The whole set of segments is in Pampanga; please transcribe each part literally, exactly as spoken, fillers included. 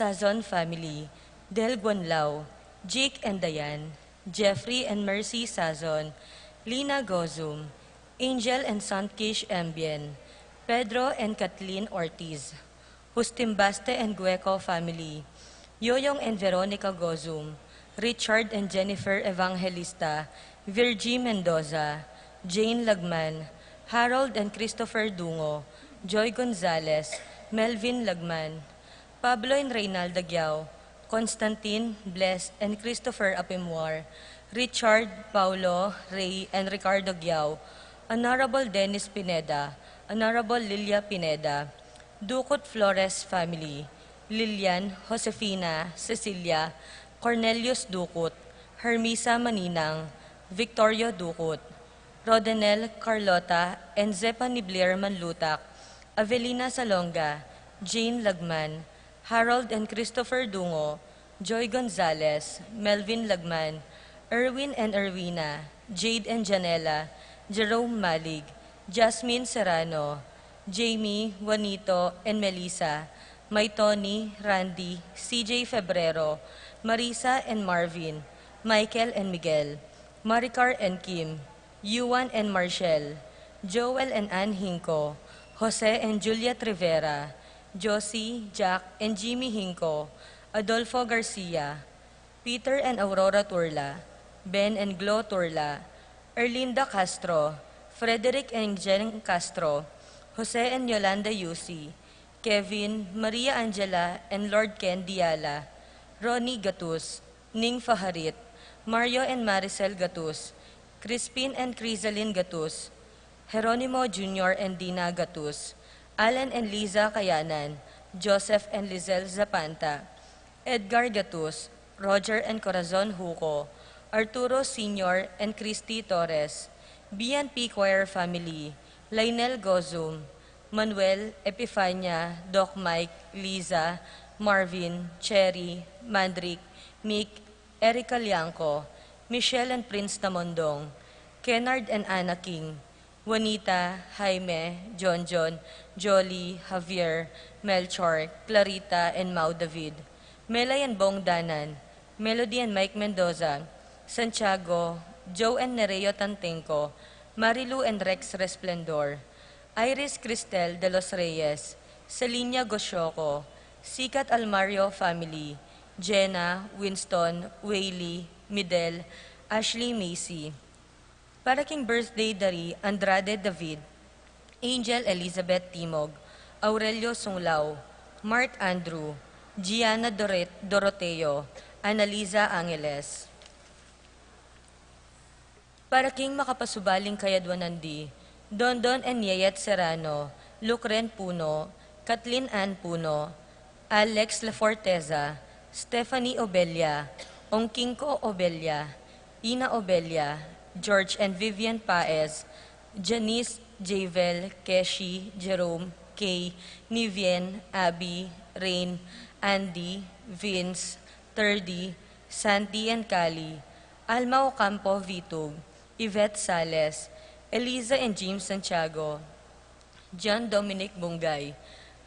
Sazon family, Del Guanlao, Jake and Diane, Jeffrey and Mercy Sazon, Lina Gozum, Angel and Sankish Ambien, Pedro and Kathleen Ortiz, Justin Baste and Gueco family, Yoyong and Veronica Gozum, Richard and Jennifer Evangelista, Virgie Mendoza, Jane Lagman, Harold and Christopher Dungo, Joy Gonzalez, Melvin Lagman, Pablo and Reynalda Giao, Constantine, Bless, and Christopher Apimwar, Richard, Paulo, Ray, and Ricardo Giao, Honorable Dennis Pineda, Honorable Lilia Pineda, Ducut Flores family, Lilian, Josefina, Cecilia, Cornelius Ducut, Hermisa Maninang, Victorio Ducut, Rodenel, Carlota, and Zepa Niblier Manlutak, Avelina Salonga, Jane Lagman, Harold and Christopher Dungo, Joy Gonzalez, Melvin Lagman, Erwin and Erwina, Jade and Janela, Jerome Malig, Jasmine Serrano, Jamie, Juanito, and Melissa, May Tony, Randy, C J Febrero, Marisa and Marvin, Michael and Miguel, Maricar and Kim, Yuan and Marshall, Joel and Ann Hinco, Jose and Juliet Rivera, Josie, Jack, and Jimmy Hinco, Adolfo Garcia, Peter and Aurora Turla, Ben and Glo Turla, Erlinda Castro, Frederick and Jen Castro, Jose and Yolanda Yusi, Kevin, Maria Angela, and Lord Ken Diala, Ronnie Gatus, Ning Faharit, Mario and Maricel Gatus, Crispin and Crisalin Gatus, Jeronimo Junior and Dina Gatus, Alan and Liza Kayanan, Joseph and Lizelle Zapanta, Edgar Gatus, Roger and Corazon Huco, Arturo Senior and Christy Torres, B and P Choir family, Lionel Gozum, Manuel, Epifania, Doc Mike, Liza, Marvin, Cherry, Mandrick, Mick, Erica Liangco, Michelle and Prince Namondong, Kennard and Anna King, Juanita, Jaime, Jonjon, Jolly, Javier, Melchor, Clarita, and Mau David, Melay and Bong Danan, Melody and Mike Mendoza, Santiago, Joe and Nereo Tantengco, Marilu and Rex Resplendor, Iris Cristel de los Reyes, Celinia Goshoco, Sikat Almario family, Jenna, Winston, Whaley, Midel, Ashley Macy. Para king birthday da ri Andrade David, Angel Elizabeth Timog, Aurelio Sunglao, Mark Andrew, Gianna Doret-, Doroteo, Annalisa Angeles. Para king makapasubaling kayadwanan di, Dondon and Yeyet Serrano, Lucren Puno, Kathleen Ann Puno, Alex Laforteza, Stephanie Obella, Ongkingko Obella, Ina Obella, George and Vivian Paez, Janice, Javel, Keshi, Jerome, Kay, Nivian, Abby, Rain, Andy, Vince, Thirdy, Sandy and Kali, Alma Ocampo Vitug, Yvette Sales, Eliza and James Santiago, John Dominic Bungay,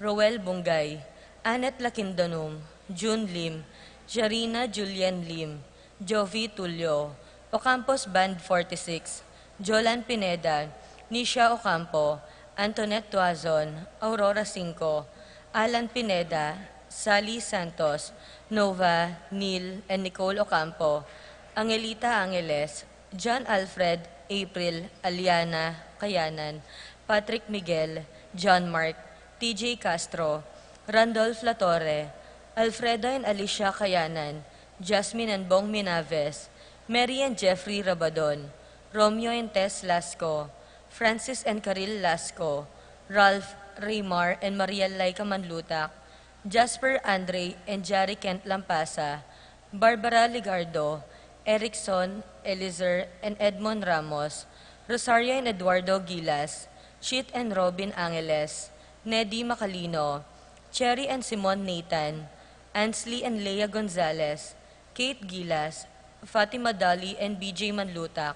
Roel Bungay, Annette Lakindanum, June Lim, Jarina Julian Lim, Jovi Tulio, Ocampos Band forty-six, Jolan Pineda, Nisha Ocampo, Antoinette Tuazon, Aurora Cinco, Alan Pineda, Sally Santos, Nova, Neil, and Nicole Ocampo, Angelita Angeles, John Alfred, April, Aliana, Kayanan, Patrick Miguel, John Mark, T J Castro, Randolph Latorre, Alfredo and Alicia Kayanan, Jasmine and Bong Minaves, Mary and Jeffrey Rabadon, Romeo and Tess Lasco, Francis and Karil Lasco, Ralph, Raymar, and Mariel Laika Manlutak, Jasper, Andre, and Jari Kent Lampasa, Barbara Ligardo, Erickson, Elizer, and Edmond Ramos, Rosario and Eduardo Gilas, Chit and Robin Angeles, Nedi Macalino, Cherry and Simon Nathan, Ansley and Lea Gonzalez, Kate Gilas, Fatima Dolly and B J Manlutak,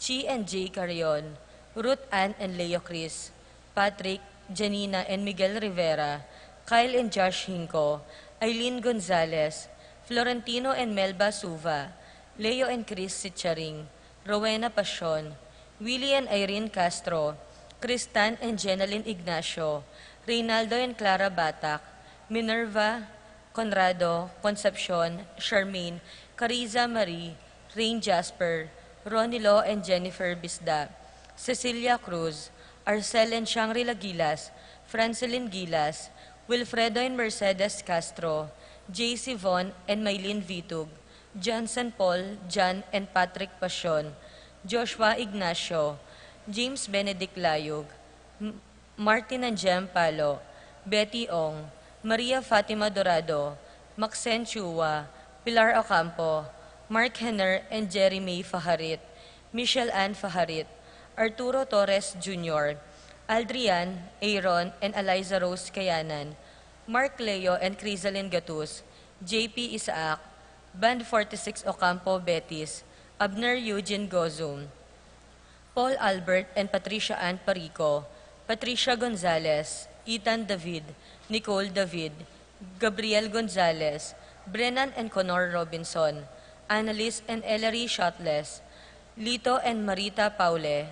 Chi and Jay Carrion, Ruth Ann and Leo Chris, Patrick, Janina and Miguel Rivera, Kyle and Josh Hinco, Aileen Gonzalez, Florentino and Melba Suva, Leo and Chris Sicharing, Rowena Pasion, Willie and Irene Castro, Kristan and Jenalyn Ignacio, Reynaldo and Clara Batak, Minerva, Conrado, Concepcion, Charmaine, Cariza Marie, Rain Jasper, Ronilo and Jennifer Bisda, Cecilia Cruz, Arcel and Shangri-La Gilas, Francelyn Gilas, Wilfredo and Mercedes Castro, J C Von and Maylin Vitug, Johnson Paul, John and Patrick Pasion, Joshua Ignacio, James Benedict Layug, M-, Martin and Jem Palo, Betty Ong, Maria Fatima Dorado, Maxen Chua, Pilar Ocampo, Mark Henner and Jerry May Fajarit, Michelle Ann Fajarit, Arturo Torres Junior, Aldrian, Aaron, and Eliza Rose Kayanan, Mark Leo and Crisalin Gatus, J P Isaac, Band forty-six Ocampo Betis, Abner Eugene Gozum, Paul Albert and Patricia Ann Parico, Patricia Gonzalez, Ethan David, Nicole David, Gabriel Gonzalez, Brennan and Connor Robinson, Annalise and Ellery Shotles, Lito and Marita Paule,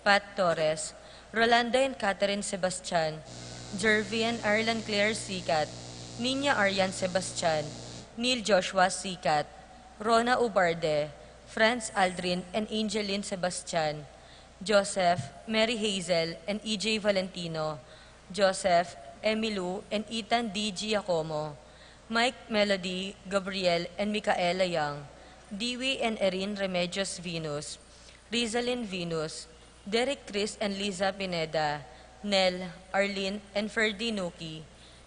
Pat Torres, Rolando and Catherine Sebastian, Jervy and Arlan Claire Sikat, Nina Arian Sebastian, Neil Joshua Sikat, Rona Ubarde, Franz Aldrin and Angeline Sebastian, Joseph, Mary Hazel, and E J Valentino, Joseph, Emilu, and Ethan D Giacomo, Mike, Melody, Gabriel, and Micaela Young, Dewey and Erin Remedios Venus, Rizalin Venus, Derek Chris and Liza Pineda, Nel, Arlene, and Ferdy Nuki,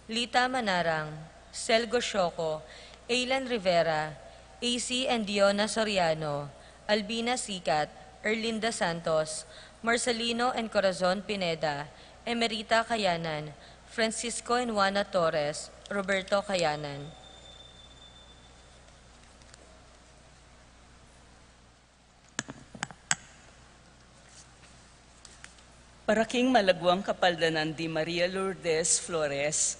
Lita Manarang, Selgo Sioco, Ailan Rivera, A C and Diona Soriano, Albina Sikat, Erlinda Santos, Marcelino and Corazon Pineda, Emerita Kayanan, Francisco and Juana Torres, Roberto Kayanan. Para king malaguang kapaldanan di Maria Lourdes Flores,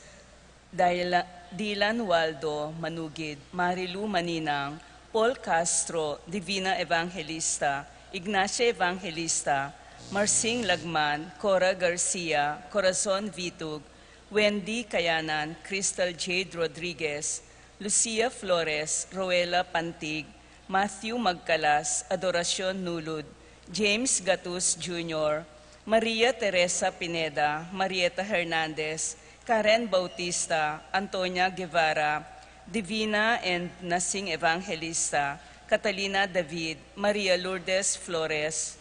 Dyla-, Dylan Waldo Manugid, Marilu Maninang, Paul Castro, Divina Evangelista, Ignacia Evangelista, Marsing Lagman, Cora Garcia, Corazon Vitug, Wendy Kayanan, Crystal Jade Rodriguez, Lucia Flores, Roela Pantig, Matthew Magcalas, Adoracion Nulud, James Gatus Junior, Maria Teresa Pineda, Marieta Hernandez, Karen Bautista, Antonia Guevara, Divina and Nasing Evangelista, Catalina David, Maria Lourdes Flores,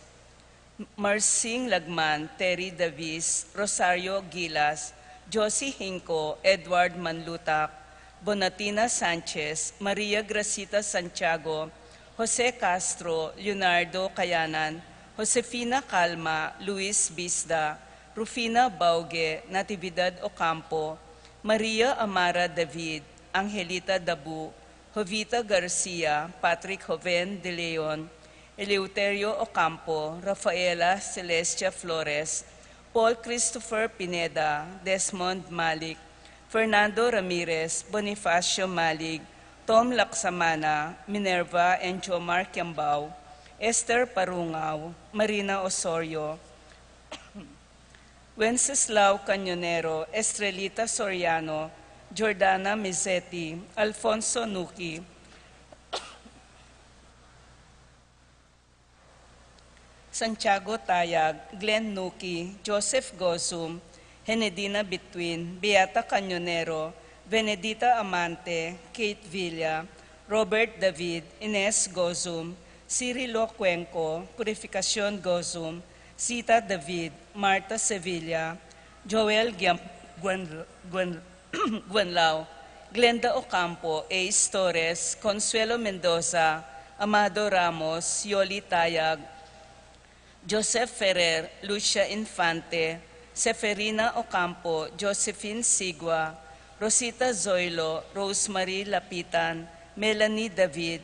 Marsing Lagman, Terry Davis, Rosario Gilas, Josie Hinco, Edward Manlutak, Bonatina Sanchez, Maria Gracita Santiago, Jose Castro, Leonardo Kayanan, Josefina Calma, Luis Bisda, Rufina Bauge, Natividad Ocampo, Maria Amara David, Angelita Dabu, Jovita Garcia, Patrick Joven de Leon, Eleuterio Ocampo, Rafaela Celestia Flores, Paul Christopher Pineda, Desmond Malik, Fernando Ramirez, Bonifacio Malig, Tom Laksamana, Minerva and Jomar Kiambao, Esther Parungao, Marina Osorio, Wenceslao Cañonero, Estrelita Soriano, Jordana Mizetti, Alfonso Nuki, Santiago Tayag, Glenn Nuki, Joseph Gozum, Henedina Bitwin, Beata Cañonero, Benedita Amante, Kate Villa, Robert David, Ines Gozum, Cirilo Cuenco, Purificacion Gozum, Sita David, Marta Sevilla, Joel Giam-, Gwen-, Gwen-, Guanlao, Glenda Ocampo, Ace Torres, Consuelo Mendoza, Amado Ramos, Yoli Tayag, Joseph Ferrer, Lucia Infante, Seferina Ocampo, Josephine Sigua, Rosita Zoilo, Rosemary Lapitan, Melanie David,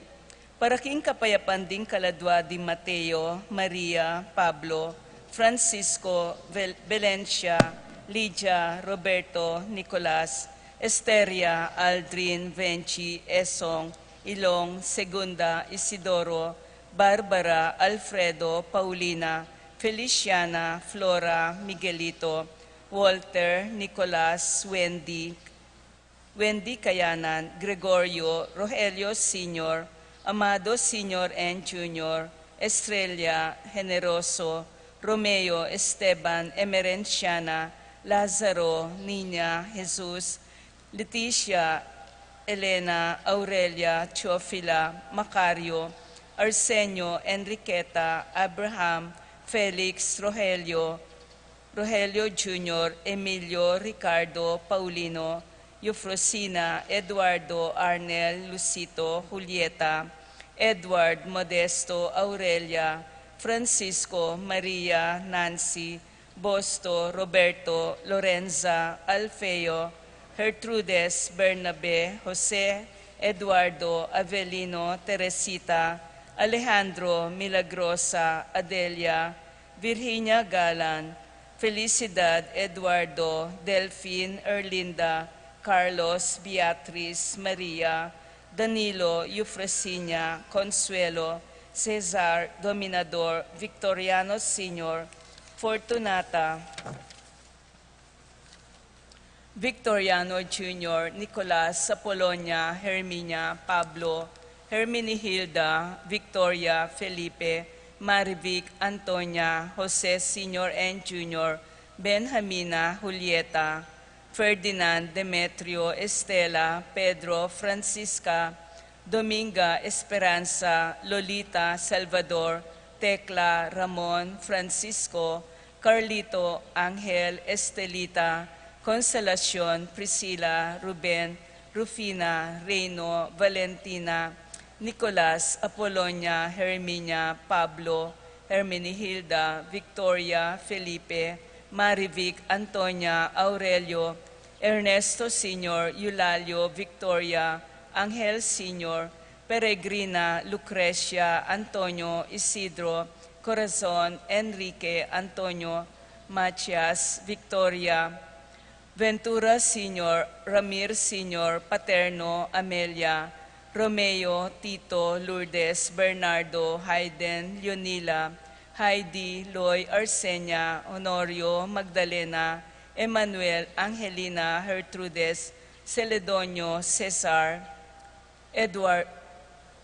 para king kapayapan ding kaladua di Mateo, Maria, Pablo, Francisco, Vel-, Valencia, Lydia, Roberto, Nicolas, Esteria, Aldrin, Venchi, Esong, Ilong, Segunda, Isidoro, Barbara, Alfredo, Paulina, Feliciana, Flora, Miguelito, Walter, Nicolas, Wendy, Wendy Kayanan, Gregorio, Rogelio Senior, Amado Senior and Junior, Estrella, Generoso, Romeo, Esteban, Emerenciana, Lazaro, Nina, Jesus, Leticia, Elena, Aurelia, Teofila, Macario, Arsenio, Enriqueta, Abraham, Felix, Rogelio, Rogelio Junior, Emilio, Ricardo, Paulino, Eufrosina, Eduardo, Arnel, Lucito, Julieta, Edward, Modesto, Aurelia, Francisco, Maria, Nancy, Bosto, Roberto, Lorenza, Alfeo, Gertrudes, Bernabe, Jose, Eduardo, Avelino, Teresita, Alejandro, Milagrosa, Adelia, Virginia, Galan, Felicidad, Eduardo, Delfin, Erlinda, Carlos, Beatriz, Maria, Danilo, Eufrosina, Consuelo, Cesar, Dominador, Victoriano Senior, Fortunata, Victoriano Junior, Nicolas, Apolonia, Herminia, Pablo, Herminihilda, Victoria, Felipe, Marivic, Antonia, Jose Senior and Junior, Benjamina, Julieta, Ferdinand, Demetrio, Estela, Pedro, Francisca, Dominga, Esperanza, Lolita, Salvador, Tecla, Ramon, Francisco, Carlito, Angel, Estelita, Consolacion, Priscila, Ruben, Rufina, Reino, Valentina, Nicolas, Apolonia, Herminia, Pablo, Herminihilda, Victoria, Felipe, Marivic, Antonia, Aurelio, Ernesto Senior, Eulalio, Victoria, Angel Senior, Peregrina, Lucrecia, Antonio, Isidro, Corazon, Enrique, Antonio, Matias, Victoria, Ventura Senior, Ramir Senior, Paterno, Amelia, Romeo, Tito, Lourdes, Bernardo, Hayden, Leonila, Heidi, Loy, Arsenia, Honorio, Magdalena, Emmanuel, Angelina, Gertrudes, Celedonio, Cesar, Edward,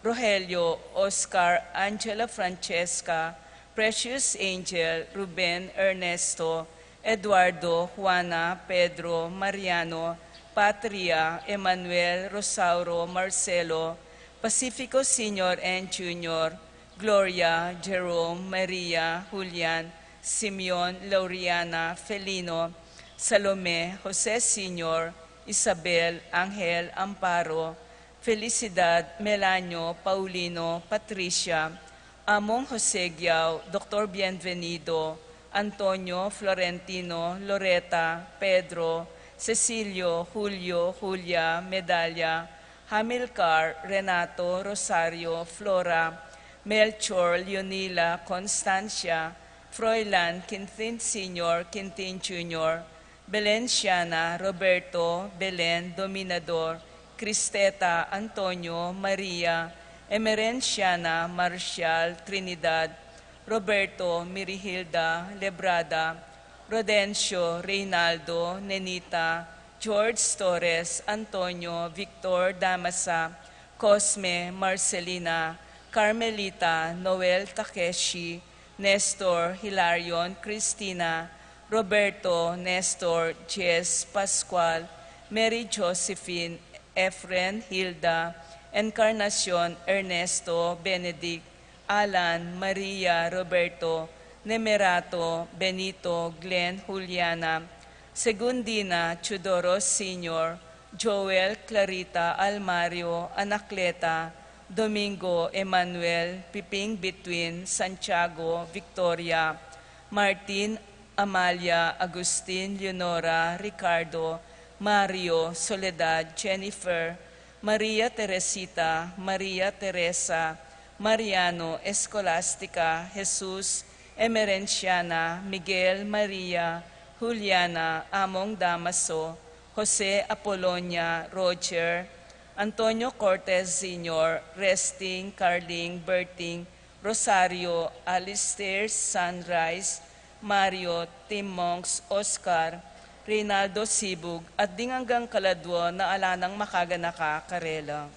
Rogelio, Oscar, Angela, Francesca, Precious, Angel, Ruben, Ernesto, Eduardo, Juana, Pedro, Mariano, Patria, Emmanuel, Rosauro, Marcelo, Pacifico Senior and Junior, Gloria, Jerome, Maria, Julian, Simeon, Lauriana, Felino, Salome, Jose Senior, Isabel, Angel, Amparo, Felicidad, Melanio, Paulino, Patricia, Among Jose Guiao, Doctor Bienvenido, Antonio, Florentino, Loreta, Pedro, Cecilio, Julio, Julia, Medalia, Hamilcar, Renato, Rosario, Flora, Melchor, Leonila, Constancia, Froilan, Quintin Senior, Quintin Junior, Belenciana, Roberto, Belen, Dominador, Cristeta, Antonio, Maria, Emerenciana, Marcial, Trinidad, Roberto, Mirihilda, Lebrada, Rodencio, Reynaldo, Nenita, George, Torres, Antonio, Victor, Damasa, Cosme, Marcelina, Carmelita, Noel, Takeshi, Nestor, Hilarion, Cristina, Roberto, Nestor, Jess, Pascual, Mary Josephine, Efren, Hilda, Encarnacion, Ernesto, Benedict, Alan, Maria, Roberto, Nemerato, Benito, Glenn, Juliana, Segundina, Teodoro Senior, Joel, Clarita, Almario, Anacleta, Domingo, Emmanuel, Piping, Between, Santiago, Victoria, Martin, Amalia, Agustin, Leonora, Ricardo, Mario, Soledad, Jennifer, Maria Teresita, Maria Teresa, Mariano, Escolastica, Jesus, Emerenciana, Miguel, Maria, Juliana, Among Damaso, Jose Apolonia, Roger, Antonio Cortez Senior, Resting, Carling, Berting, Rosario, Alistair, Sunrise, Mario, Tim Monks, Oscar, Reynaldo Sibug, at ding anggang kaladwa na ala nang makaganaka karela.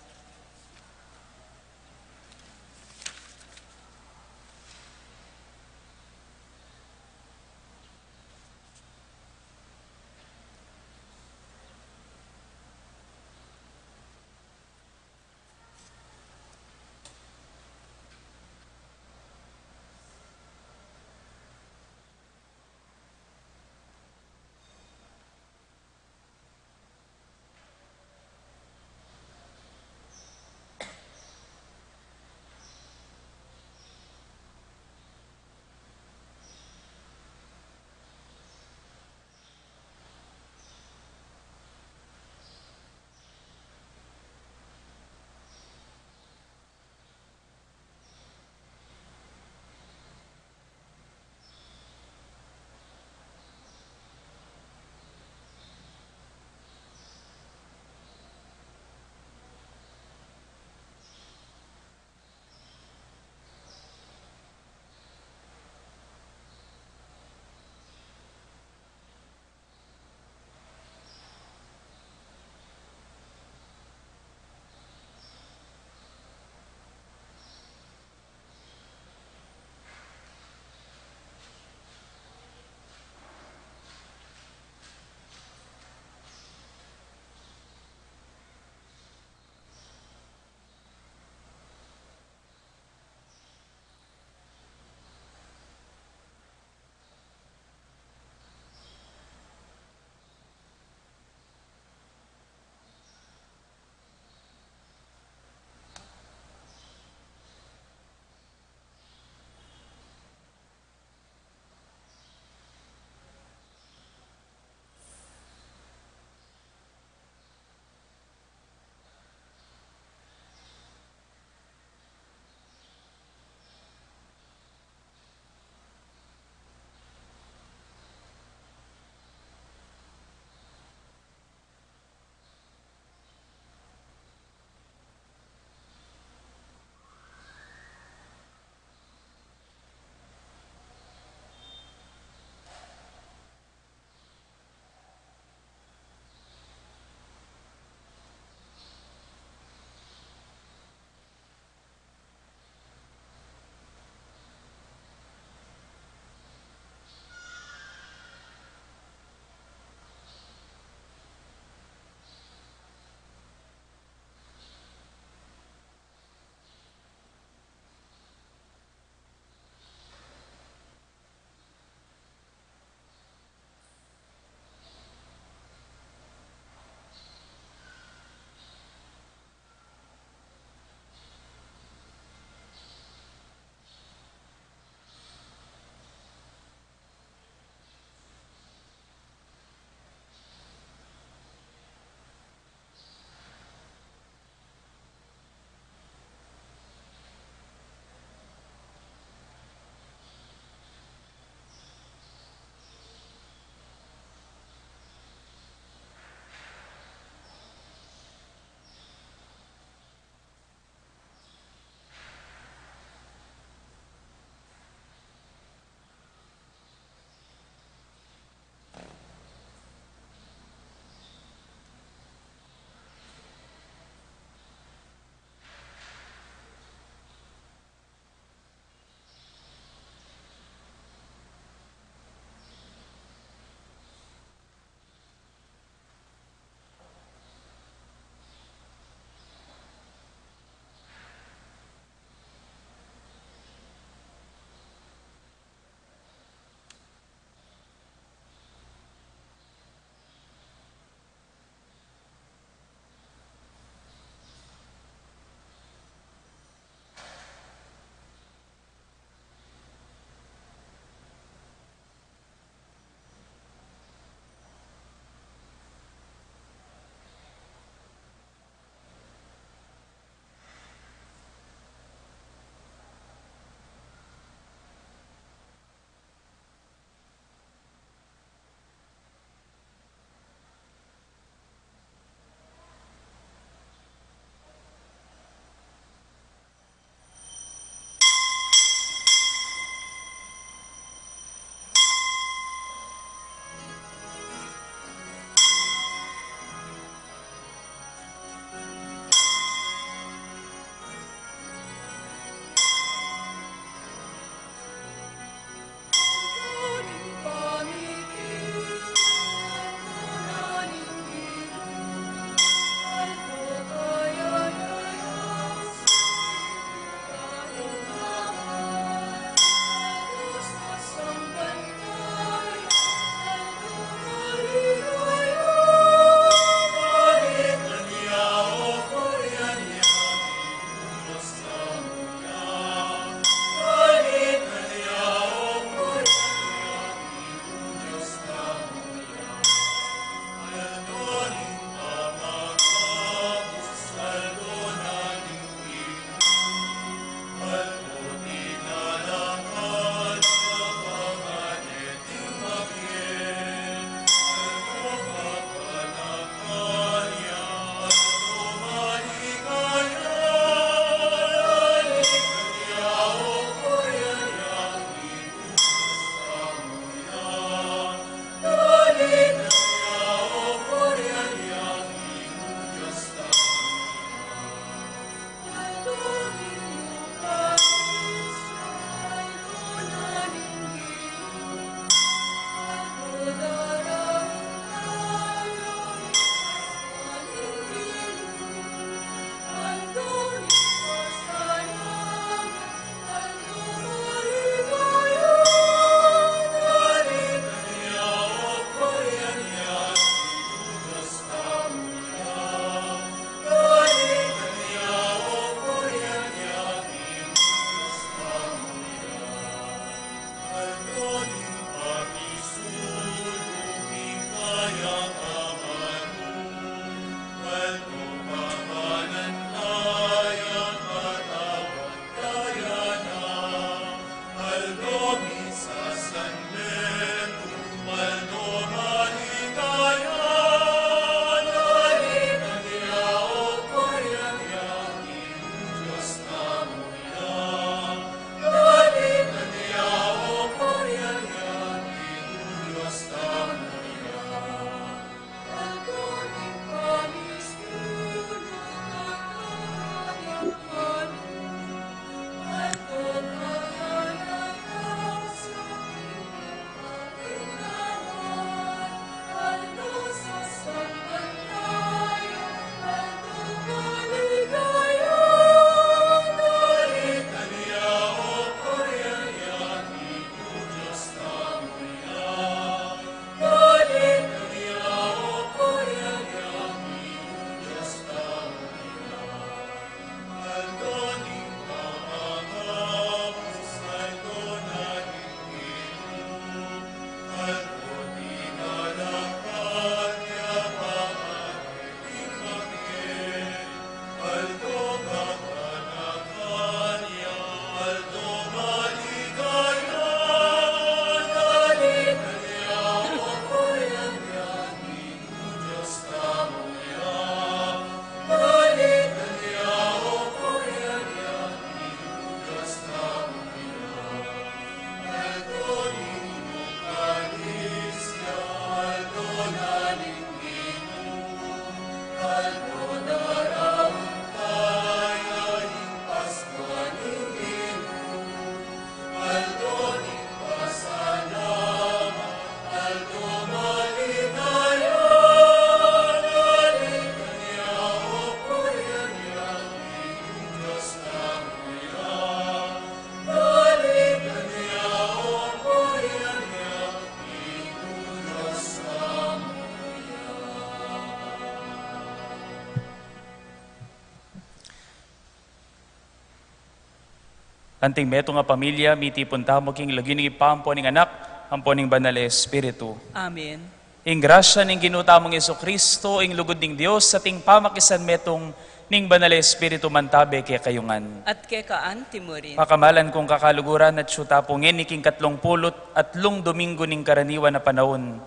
Anting metung a pamilya, mitipun tamu king lagyu ning Ibpa, ampo ning Anak, ampo ning Banal a Espiritu. Amen. Ing grasya ning Ginu tamung Jesucristo, ing lugud ning Dios, at ing pamakisanmetung ning Banal a Espiritu mantabe kekayu ngan. At keka anti mu rin. Pakamalan kung kakaluguran, atyu ta pu ngeni king katlung pulu't atlung Domingo ning karaniwan a panaun,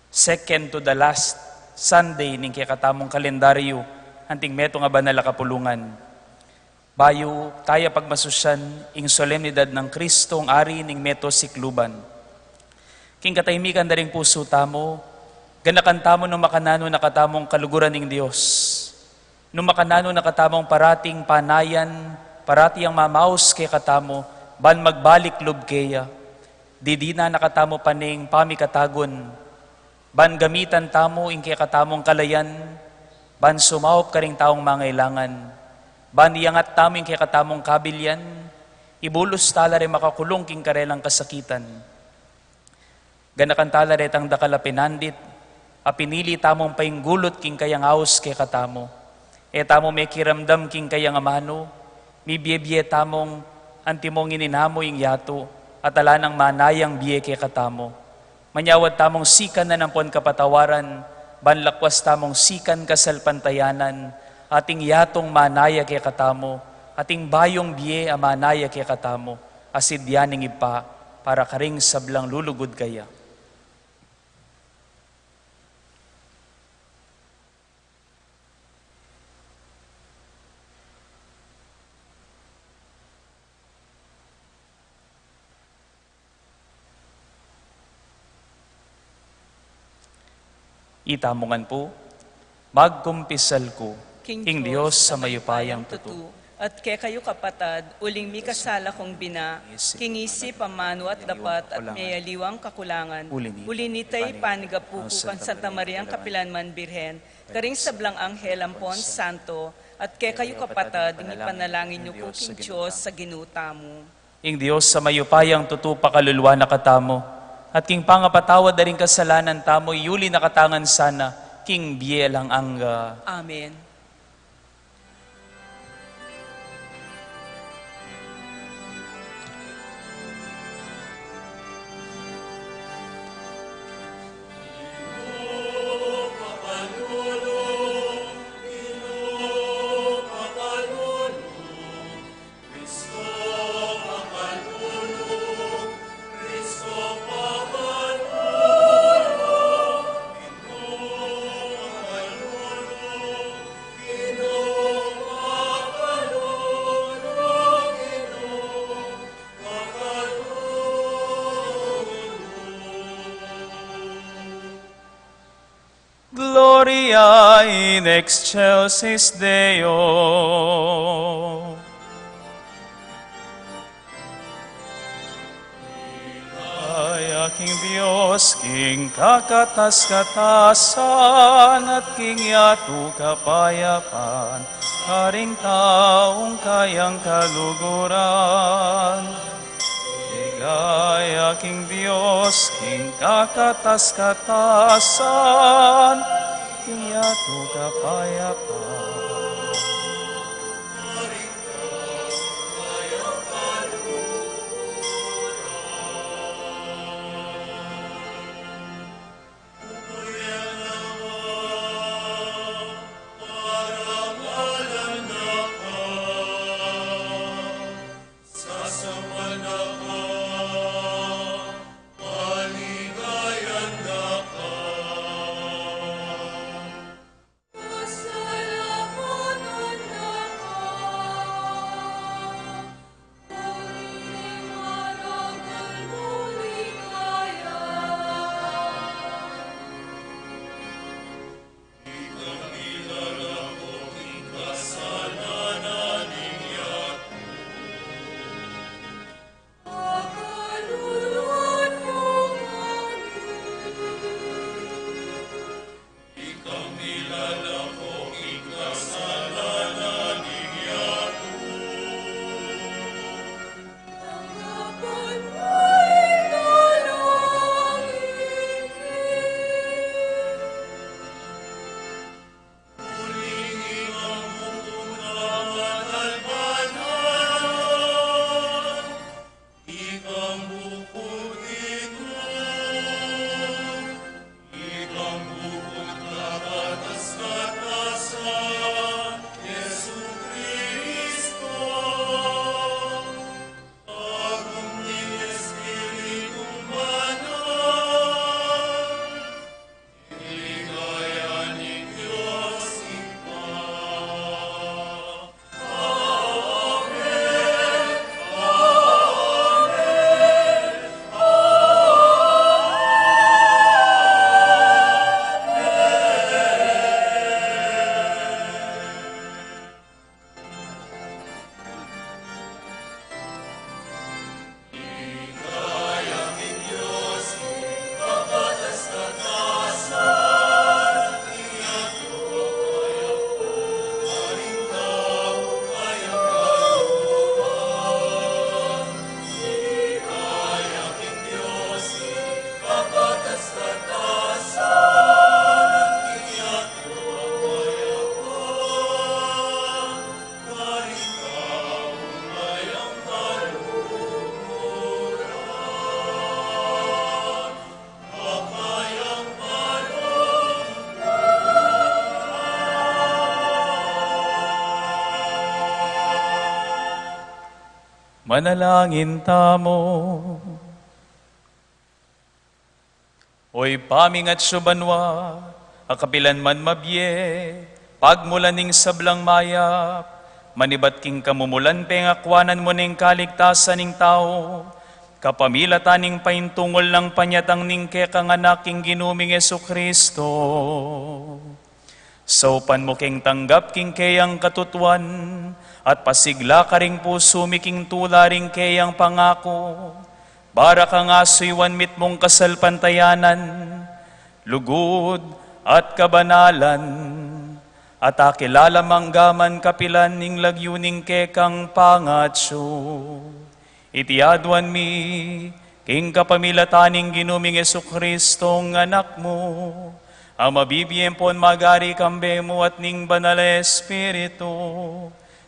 second to the last Sunday ning kekatamung kalendaryu, anting metung a banal a kapulungan. Bayu taya pagmasusyan ing solemnidad nang Kristong Ari ning meto sikluban, king katahimikan da ring pusu tamu, ganakan tamu nung makananu na katamung kaluguran ning Dios, nung makananu na katamung parating panayan, parati yang mamaus kekatamu, ban magbalik lub keya. Didinan na katamu pa ning pamikatagun, ban gamitan tamu ing kekatamung kalayan, ban sumaup karing taung mangailangan, ban iyangat tamu ing kekatamung kabilian, ibulus tala re makakulung king karelang kasakitan. Ganakan tala retang dakal a pinandit, a pinili tamung painggulut king kayang aus kekatamu. E tamu mekiramdam king kayang amanu, mibie-bie tamung antimong ininamu ing yatu, at ala nang manayang bie kekatamu. Manyawad tamung sikan na ampon kapatawaran, ban lakwas tamung sikan kasalpantayanan, ating yatung manaya kekatamu, ating bayung bie a manaya kekatamu, asidya ning Ibpa, para karing sablang lulugud kaya. Itamu ngan pu, magkumpisal ku king Dios a mayupayang tutu, at kekayu kapatad, uling mikasala kung bina, king isip, amanu at dapat, at meyaliwang kakulangan. Uli nita, ipanigapu ku kang Santa Mariang kapilanman Birhen, karing sablang anghel ampon santo, at kekayu kapatad, ing ipanalangin yu ku king Dios a Ginu tamu. Ing Dios a mayupayang tutu pakaluluan na katamu, at king pangapatawad da ring kasalanan tamu, iyuli na katamu ngan sana king bie alang angga. Amen. Gloria in excelsis Deo. Ligaya king Dios, king kakatas-katasan, at king yatu kapayapan, karing taung kayang kaluguran. Ligaya king Dios, king kakatas-katasan, king yatu kapayapan. Manalangin tamu. O Ibpa mi, atsu ka banua, a kapilan man mabie, pagmulan ning sablang mayap, manibat king kamumulan pengakuanan mu ning kaligtasan ning tau, kapamilatan ning paintungul nang panyatang ning kekang Anak, ing Ginu ming Jesucristo. Saupan mu keng tanggap king keyang katutuan, at pasigla karing pusu mi king tula ring keyang pangaku, para kang asuyuan mitmung kasalpantayanan, lugud, at kabanalan, at akilala manggaman kapilan ing lagyu ning kekang pangatsu. Iti aduan mi, king kapamilatan ning Ginu ming Jesucristo, ing Anak mu, a mabibie ampon magari kambe mu at ning Banal a Espiritu,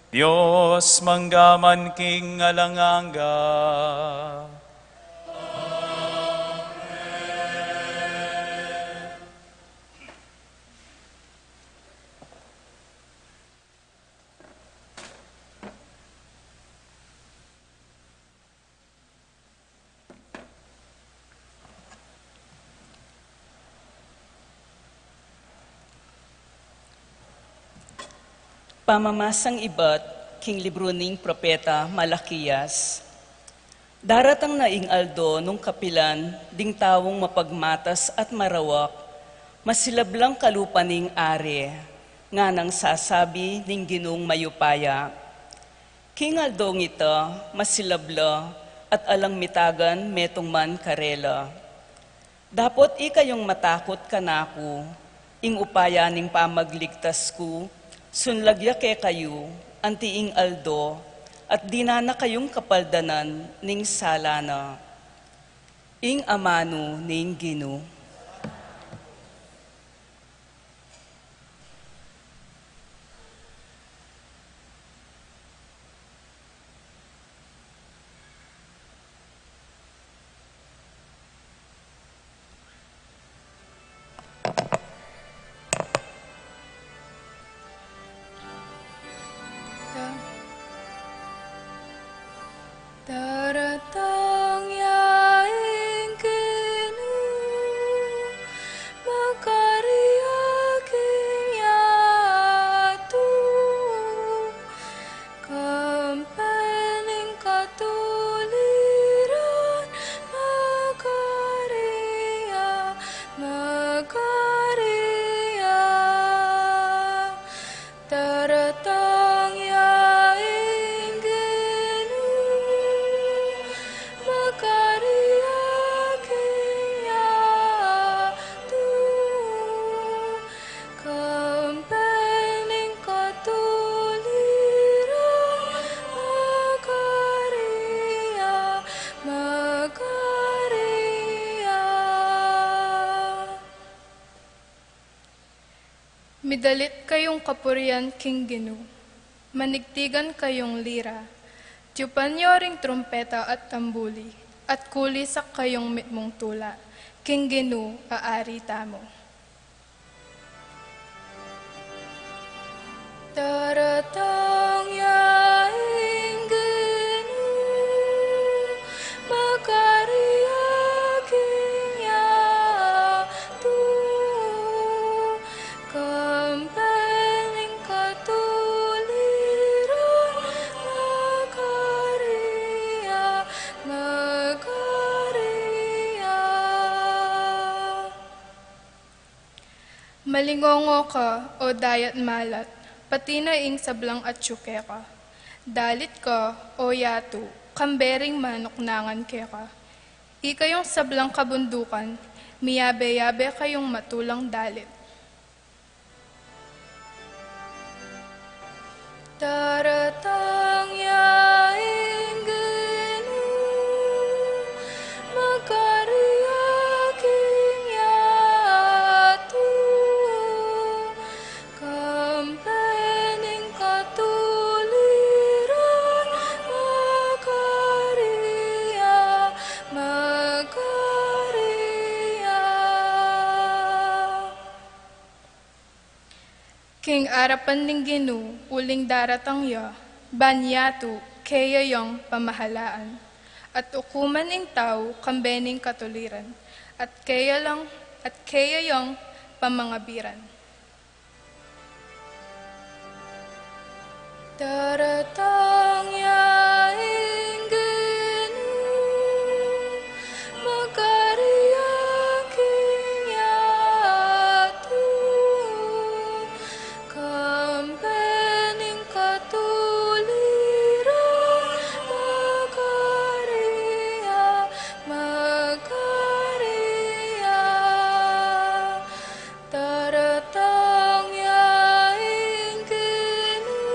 Dios manggaman king alang angga. Pamamasang ibat king libru ning propeta Malakias. Daratang na ing aldo nung kapilan ding taung mapagmatas at marawak, masilab lang kalupa ning Ari, nganang sasabi ning Ginung mayupaya. King aldong ita, masilab la, at alang mitagan metung man karela. Dapot ikayung matakut kanaku, ing upaya ning pamagligtas ku, sunlag ya kekayu, anti ing aldo, at dinan na kayung kapaldanan ning sala na. Ing amanu ning Ginu. Daratang ya ing Ginu, makariag ing yatu, kambe ning katuliran, makariag, makariag. Daratang ya ing Ginu, makariag ing yatu, kambe ning katuliran, makariag, makariag. Midalit kayung kapurian king Ginu, manigtigan kayung lira, tiyupan yu ring trumpeta at tambuli, at kulisak kayung mitmung tula, king Ginu a Ari tamu. Daratang ya ing Ginu, makariag ing yatu, kambe ning katuliran, makariag, makariag. Malingongo ka, o dayat malat, pati na ing sablang atyu keka. Dalit ka, o yatu, kambe ring manuknangan keka. Ikayung sablang kabundukan, miyabe-yabe kayung matulang dalit. Daratang ya ing Ginu, makariag ing yatu, kambe ning katuliran, makariag, makariag. King arapan ning Ginu, uling daratang ya, ban yatu, keya yang pamahalaan, at ukuman ing tau kambe ning katuliran, at keya lang, at keya yang pamangabiran. Daratang ya ing Ginu, magari ya king yatu, kambe ning katuliran, magari ya, magari ya. Daratang ya ing Ginu,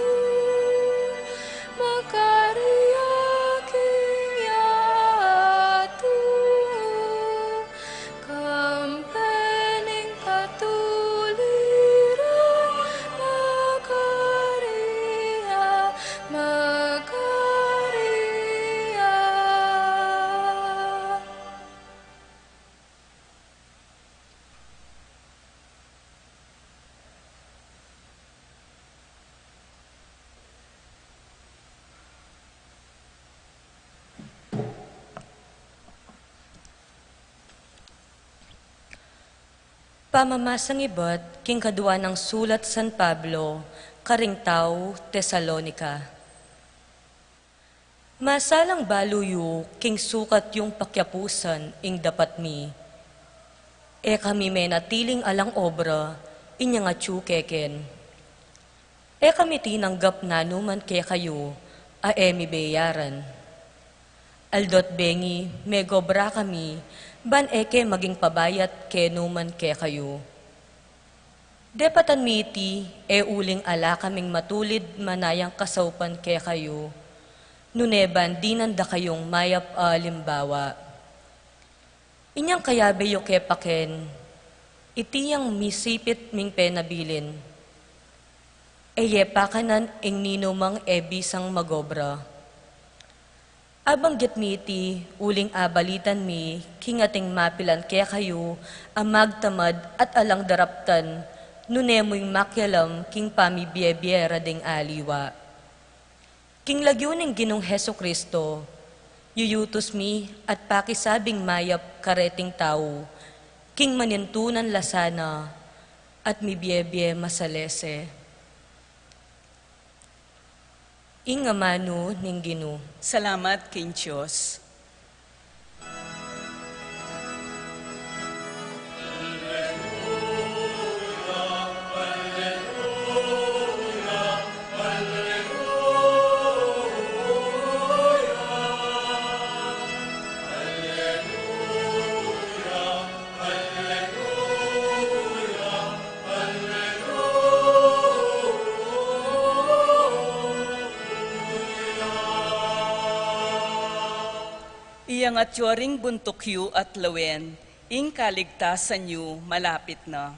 magari ya king yatu, kambe ning katuliran, magari ya, magari ya. Pamamasang ibat king kadua nang sulat San Pablo karing tau Tesalonica. Masalang balu yu king sukat yung pakiapusan ing dapat mi. E kami menatiling alang obra inyang atyu keken. E kami tinanggap nanuman kekayu a e mi beyaran. Aldo't bengi megobra kami ban e ke maging pabayat kenuman kekayu. Depatan mi iti e uling ala kaming matulid manayang kasaupan kekayu, nune ban dinan da kayung mayap a alimbawa. Inyang kayabe yu kepaken, iti yang misipit ming penabilin. E ye pakanan ing ninumang e bisang magobra. Abanggit mi iti uling abalitan mi king ating mapilan kekayu a magtamad at alang daraptan, nune mu ing makialam king pamibiebie ra ding aliwa. King lagyu ning Ginung Jesu-Cristo, yuyutus mi at pakisabing mayap kareting tau, king manintunan la sana at mibiebie masalese. Ing amanu ning Ginu. Salamat king Dios. Iyangat yu ring buntuk yu at lawen, ing kaligtasan yu malapit na.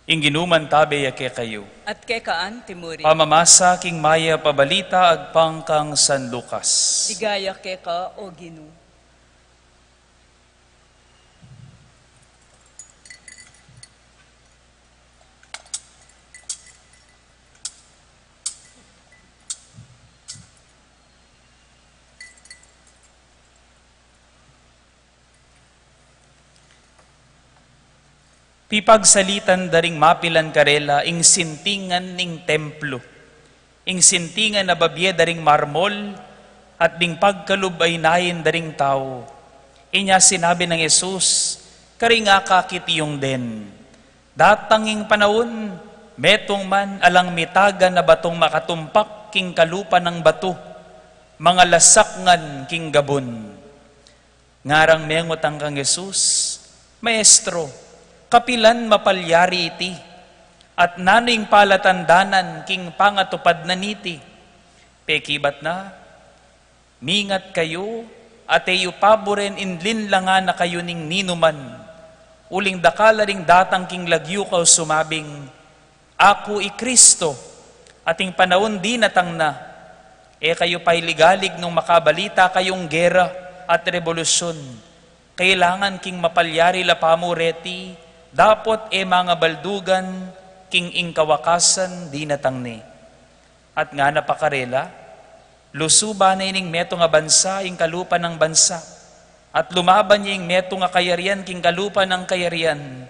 Ing Ginu mantabe ya kekayu. At keka anti mu rin. Pamamasa king mayap a balita agpang kang San Lucas. Ligaya keka, O Ginu. Pipagsalitan da ring mapilan karela ing sintingan ning templo, ing sintingan a babie da ring marmol, at ding pagkalub a inain da ring tau. Inya sinabi nang Jesus karing akakit yung den, datang ing panaun, metung man alang mitagan a batung makatumpak king kalupa nang batu, mangalasak ngan king gabun. Ngarang mengutang kang Jesus, Maestro, kapilan mapalyari iti? At nanu ing palatandanan king pangatupad na niti? Pekibat na, mingat kayu, at e yu paburen ing linlangan na kayu ning ninuman. Uling dakal la ring datang king lagyu kayu sumabing, "Aku i Kristo," at ing panaun dinatang na. E kayu pailigalig nung makabalita kayung gera at rebolusyon. Kailangan king mapalyari la pamu reti, dapot e mangabaldugan king ing kawakasan dinatang ne. At ngana pa karela, lusuban ne ning metung a bansa ing kalupa nang bansa, at lumaban ya ing metung a kayarian king kalupa nang kayarian,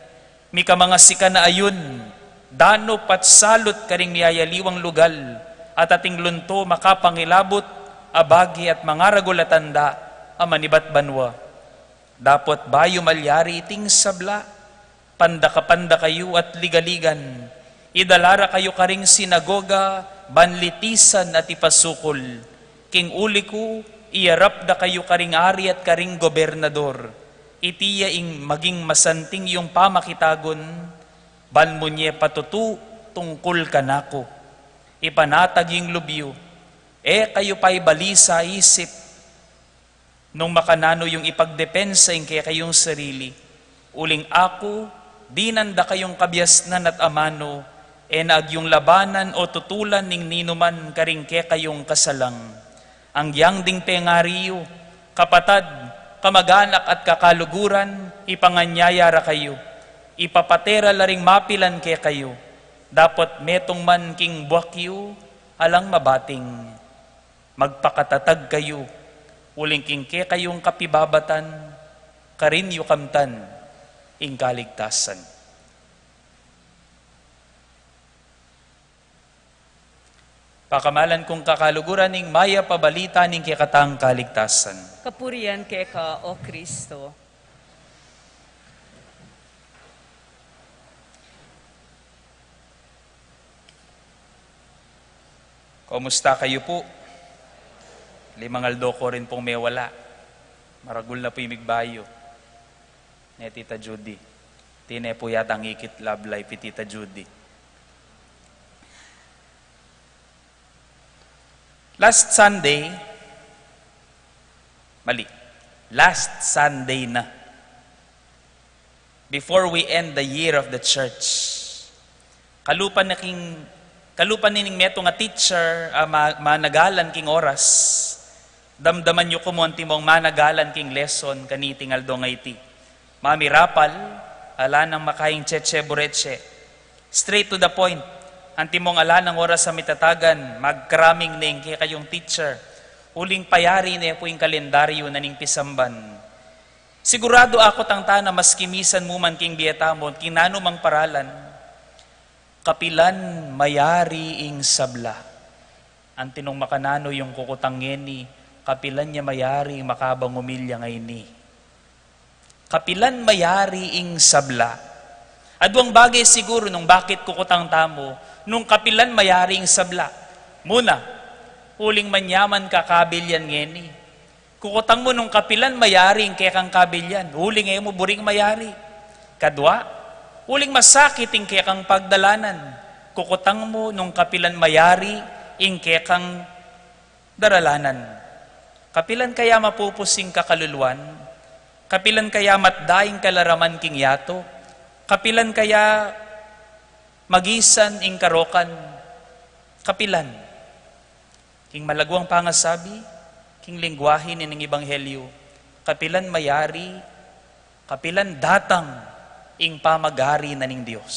mika mangasikan a ayun, danup at salut karing miyayaliwang lugal, at ating lunto makapangilabut a bage at mangaragul a tanda a manibat banua. Dapot bayu malyari iting sabla, pandaka-pandaka yu at ligaligan. Idala ra kayu karing sinagoga, ban litisan at ipasukul. King uli ku, iyarap da kayu karing ari at karing gobernador. Iti ya ing maging masanting yung pamakitagun, ban munye patutu tungkul kanaku. Ipanatag ing lub yu, e kayu paibalisa isip nung makananu yung ipagdepensa ing kekayung sarili. Uling aku, dinan da kayung kabiasnan at amanu, e na agyung labanan o tutulan ning ninuman karing kekayung kasalang. Anggiyang ding pengari yu, kapatad, kamag-anak at kakaluguran, ipanganyaya ra kayu. Ipapate ra la ring mapilan kekayu. Dapot metung man king buak yu, alang mabating. Magpakatatag kayu, uling king kekayung kapibabatan, karin yu kamtan ing kaligtasan. Pakamalan kung kakaluguran ing mayap a balita ning kekatang kaligtasan. Kapurian keka, O Kristo. Kumusta kayu pu? Limang aldo ko rin pung mewala. Maragul na pu ing migbayu. Ne Tita Judy. Tine pu yatang ikit love life i Tita Judy. Last Sunday, mali, last Sunday na, before we end the year of the church, kalupa na king, kalupa na ning metung a teacher, a ma-, managalan king oras, damdaman yu kumu antimong managalan king lesson kaniting aldo a iti. Mamirapal, ala nang makaing cheche bureche. Straight to the point. Antimong ala nang oras a mitatagan, mag-cramming ne ing kekayung teacher. Uling payari ne pu ing kalendaryu na ning pisamban. Siguradu aku tangtana maski misan mu man king bie tamu, king nanu mang paralan, kapilan mayari ing sabla. Antinong makananu yung kukutang ngeni, kapilan ya mayari ing makabang umilya ngeni. Kapilan mayari ing sabla. Aduang bage siguru nung bakit kukutang tamu, nung kapilan mayari ing sabla. Muna, uling manyaman ka kabilyan ngeni. Kukutang mu nung kapilan mayari ing kekang kabilyan, uling e mu buring mayari. Kadua, uling masakit ing kekang pagdalanan. Kukutang mu nung kapilan mayari ing kekang daralanan. Kapilan kaya mapupus ing kakaluluan? Kapilan kaya matda ing kalaraman king yatu? Kapilan kaya magisan ing karokan? Kapilan? King malaguang pangasabi, king lengguahe ning ebanghelyu, kapilan mayari, kapilan datang ing pamagari na ning Dios.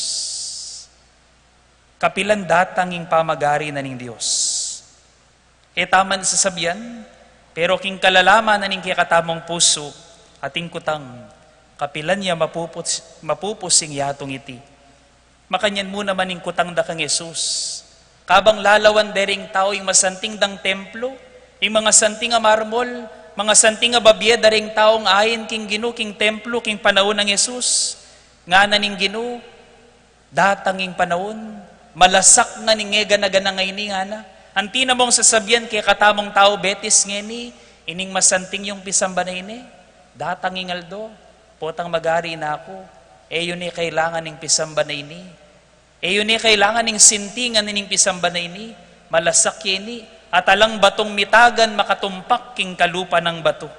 Kapilan datang ing pamagari na ning Dios. E taman sasabian, pero king kalalaman na ning kekatamung pusu, ating kutang, kapilan ya mapupus, mapupus ing yatung iti. Makanyan mu naman ing kutang da kang Jesus. Kabang lalawan de ring tau ing masanting dang templo, ing mangasanting a marmol, mangasanting a babie da ring taung ain king Ginu king templo, king panaun nang Jesus. Ngana ning Ginu, datang ing panaun, malasak na ning e gana-gana ngeni, ngana. Anti na mung sasabian kekatamung tau Betis ngeni, ining masanting yung pisamban a ini, datang ing aldo, potang magari na aku, e yu ne kailangan ing pisamban a ini. E yu ne kailangan ing sintingan ining pisamban a ini, malasak ya ini, at alang batung mitagan makatumpak king kalupa nang batu.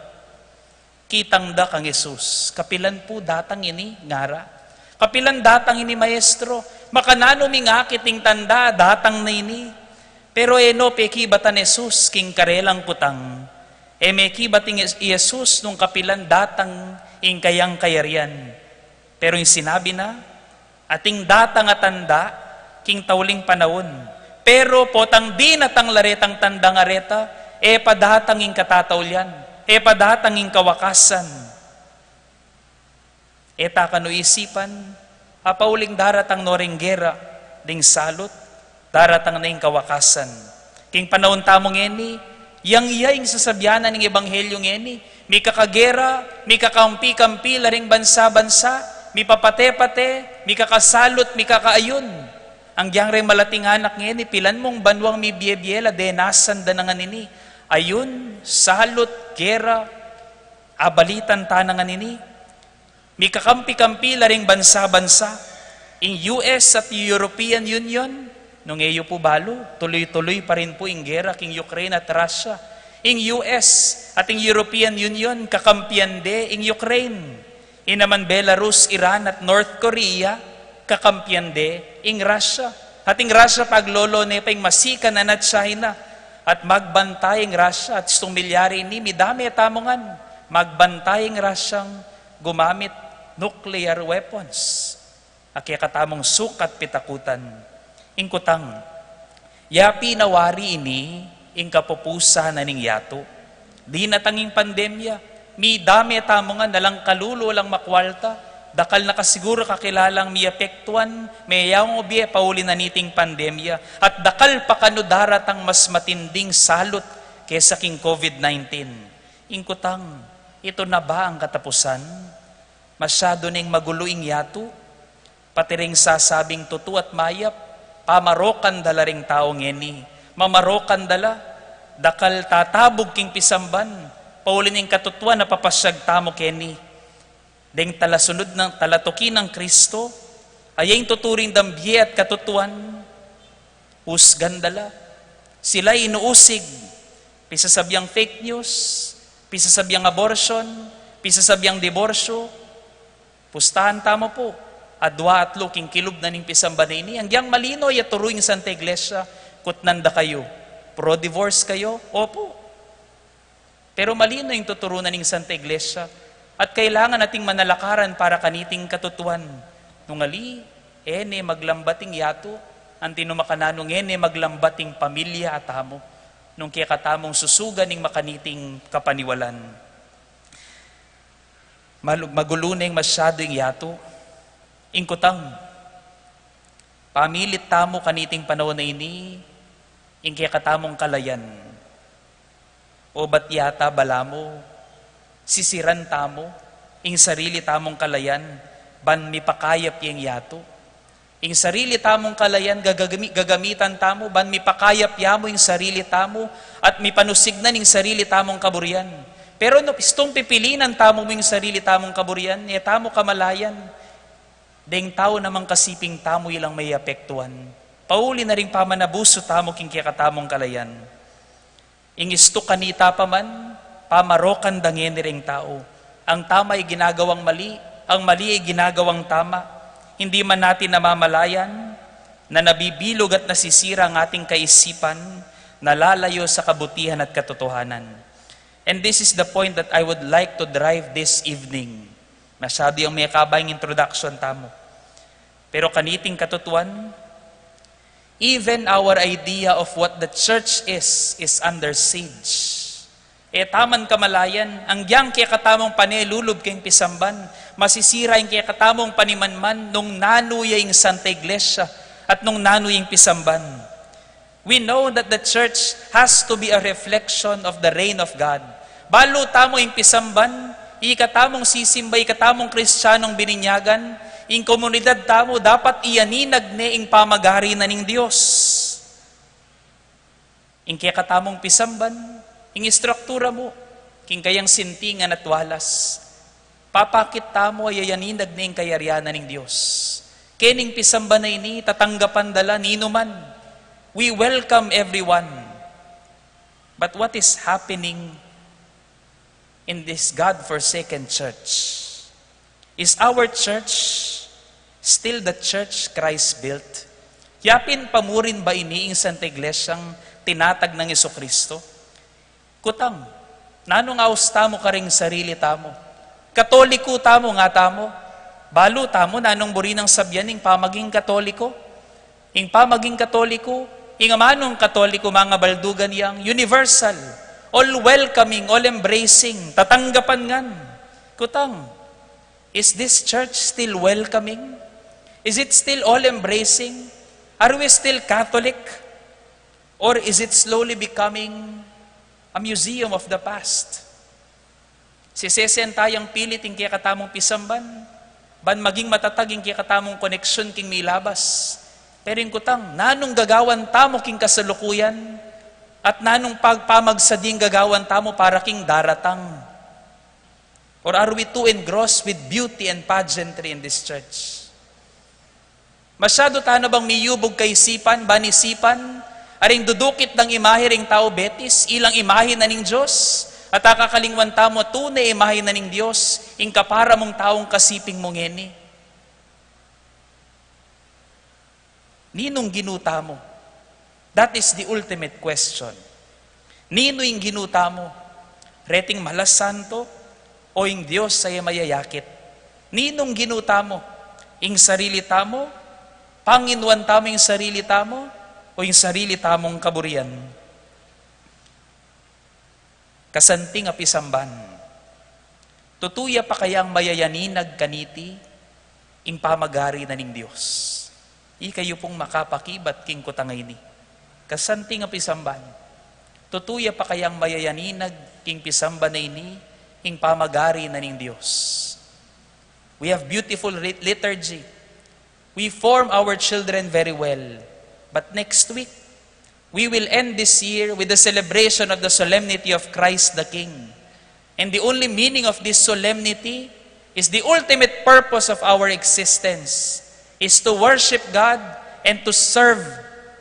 Kitang da kang Jesus, "Kapilan pu datang ini?" ngara. "Kapilan datang ini, Maestro? Makananu ming akit ing tanda datang na ini?" Pero e no pekibatan Jesus king karelang kutang. E mekibat ing Jesus nung kapilan datang ing kayang kayarian. Pero ing sinabi na, "Ating datang a tanda king tauling panaun. Pero potang dinatang la retang tandang areta, e pa datang ing katataulian, e pa datang ing kawakasan." E ta kanu isipan a pauling daratang no ring gera, ding salut, daratang na ing kawakasan. King panaun tamu ngeni, yang iya ing sasabian na ning ebanghelyu ngeni, mikakagera, mikakampi-kampi la ring bansa-bansa, mipapate-pate, mikakasalut, mikakaayun. Anggiyang reng malating anak ngeni, pilan mung banuang mibie-bie la, denasan da na ngan ini. Ayun, salut, gera, abalitan ta na ngan ini. Mikakampi-kampi la ring bansa-bansa. Ing U S at European Union, nung e yu pu balu, tuloy-tuloy pa rin pu ing gera king Ukraine at Russia. Ing U S at ing European Union, kakampian de ing Ukraine. Ing naman Belarus, Iran at North Korea, kakampian de ing Russia. At ing Russia, paglolo ne pa ing masikan a na China. At magbantay ing Russia, at istung milyari ini, midame tamu ngan, magbantay ing Russiang gumamit nuclear weapons a kekatamung sukat pitakutan. Ing kutang, ya pin a wari ini ing kapupusan na ning yatu. Dinatang ing pandemya, midame tamu ngan, alang kalulu, alang makwalta, dakal na kasiguru kakilalang miapektuan, meyaung o bie pauli na niting pandemya, at dakal pa kanu daratang mas matinding salut kesa king COVID nineteen. Ing kutang, itu na ba ang katapusan? Masyadu neng magulu ing yatu, pati ring sasabing tutu at mayap, pamarokan da la ring tau ngeni. Mamarokan da la, dakal tatabug king pisamban, pauli ning katutuan a papasyag tamu keni. Deng talasunud nang, talatuki nang Kristo, a ya ing tuturing dang bie at katutuan, usgan da la. Sila inuusig, pisasabiang fake news, pisasabiang abortion, pisasabiang diborsyo. Pustahan tamu pu, adwa atlu king kilub na ning pisamban a ini, anggiyang malino ya turu ing Santa Iglesia, kutnan da kayu, pro-divorce kayu? Opu. Pero malino ing tuturu na ning Santa Iglesia, at kailangan ating manalakaran para kaniting katutuan. Nung ali, e ne maglambat ing yatu, anti nu makananu e ne maglambat ing pamilya a tamu, nung kekatamung susugan ing makaniting kapaniwalan. Malu-, magulu neng masyadu ing yatu. Ing kutang, pamilit tamu kaniting panaun a ini, ing kekatamung kalayan. O bat yata balamu, sisiran tamu ing sarili tamung kalayan, ban mipakayap ya ing yatu? Ing sarili tamung kalayan gagagami-, gagamitan tamu ban mipakayap ya mu ing sarili tamu at mipanusignan ing sarili tamung kaburian. Pero nu istung pipilinan tamu mu ing sarili tamung kaburian, e tamu kamalayan, deng tau namang kasiping tamu ilang meapektuan. Pauli na ring pamanabusu tamu king kekatamung kalayan. Ing istuk kanita pa man, pamarokan da ngeni ring tau. Ang tama ay ginagawang mali, ang mali ay ginagawang tama. Hindi man natin namamalayan na nabibilog at nasisira ang ating kaisipan, nalalayo sa kabutihan at katotohanan. And this is the point that I would like to drive this evening. Masyadu yang mekaba ing introduction tamu. Pero kaniting katutuan, even our idea of what the church is, is under siege. E ta man kamalayan, anggiyang kekatamung panelulub king pisamban, masisira ing kekatamung panimanman nung nanu ya ing Santa Iglesia at nung nanu ya ing pisamban. We know that the church has to be a reflection of the reign of God. Balu tamu ing pisamban, ikatamung sisimba, ikatamung Kristiyanung bininyagan, ing komunidad tamu dapat iyaninag ne ing pamagari na ning Dios. Ing kekatamung pisamban, ing istruktura mu, king kayang sintingan at walas. Papakit tamu a iyaninag ne ing kayarian na ning Dios. Kening pisamban a ini, tatanggapan da la ninuman. We welcome everyone. But what is happening in this God-forsaken church? Is our church still the church Christ built? Ya pin pamurin ba ini ing Santa Iglesiang tinatag nang Jesucristo? Kutang, nanung aus tamu karing sarili tamu? Katoliko tamu, nga tamu. Balu tamu nanung buri nang sabyan ing pamaging Katoliko. Ing pamaging Katoliko, ing amanung Katoliko, mangabaldugan, yang universal, all-welcoming, all-embracing, tatanggapan ngan. Kutang, is this church still welcoming? Is it still all-embracing? Are we still Catholic? Or is it slowly becoming a museum of the past? Sisesen tayang pilit ing kekatamung pisamban, ban maging matatag ing kekatamung koneksyon king milabas. Pero ing kutang, nanung gagawan tamu king kasalukuyan, at nanung pagpamagsading gagawan tamu para king daratang? Or are we too engrossed with beauty and pageantry in this church? Masyadu tana bang miyubug kaisipan, ban isipan, aring dudukit dang imahe ring tau betis, ilang imahe na ning Dios, at akakalingwan tamu a tune imahe na ning Dios, ing kapara mung taung kasiping mu ngeni? Ninung Ginu tamu? That is the ultimate question. Ninu ing Ginu tamu? Reting malas santo o ing Dios a e mayayakit? Ninung Ginu tamu? Ing sarili tamu? Panginuan tamu ing sarili tamu o ing sarili tamung kaburian? Kasanting a pisamban, tutu ya pa kayang mayayaninag kaniti ing pamagari na ning Dios? Ikayu pung makapakibat king kutang a ini. Kasanting a pisamban, tutu ya pa kayang mayayaninag king pisamban a ini ing pamagari na ning Dios? We have beautiful ri-, liturgy. We form our children very well. But next week, we will end this year with the celebration of the solemnity of Christ the King. And the only meaning of this solemnity is the ultimate purpose of our existence is to worship God and to serve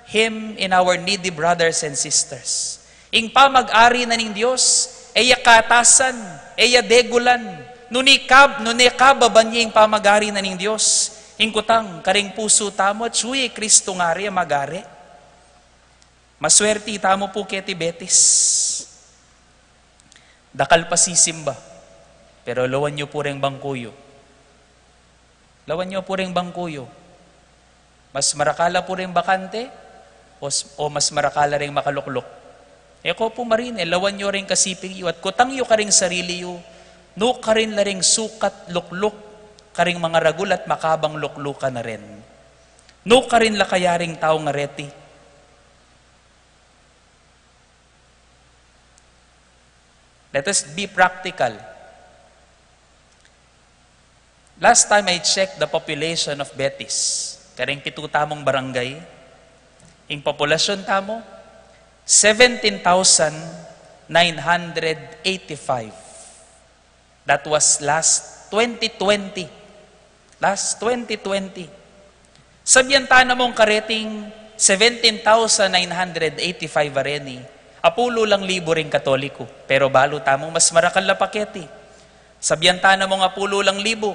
Him in our needy brothers and sisters. Ing pamag-ari na ning Dios, e ya katasan, e ya degulan, nune kab-, nune kababan ye ing pamag-ari na ning Dios. Ing kutang, karing pusu tamu, atyu ye i Kristu ngari a mag-ari? Maswerti tamu pu keti betis. Dakal pa sisimba, pero lawan yu pu reng bangku yu. Lawan yu pu reng bangku yu. Mas marakal la pu reng bakante, o s-, o mas marakal la reng makalukluk? E ko pu marine, lawan yu reng kasiping yu, at kutang yu karing sarili yu, nukarin la reng sukat lukluk karing mangaragul at makabang luklukan na rin? Nukarin la kaya reng taung areti? Let us be practical. Last time I checked the population of Betis, karing pitu tamung barangay, ing populasyon tamu, seventeen thousand nine hundred eighty-five. That was last twenty twenty. Last twenty twenty. Sabian ta namung kareting seventeen thousand nine hundred eighty-five a reni, apulu lang libu ring Katoliko. Pero balu tamung mas marakal la pa keti. Sabian ta namung apulu lang libu.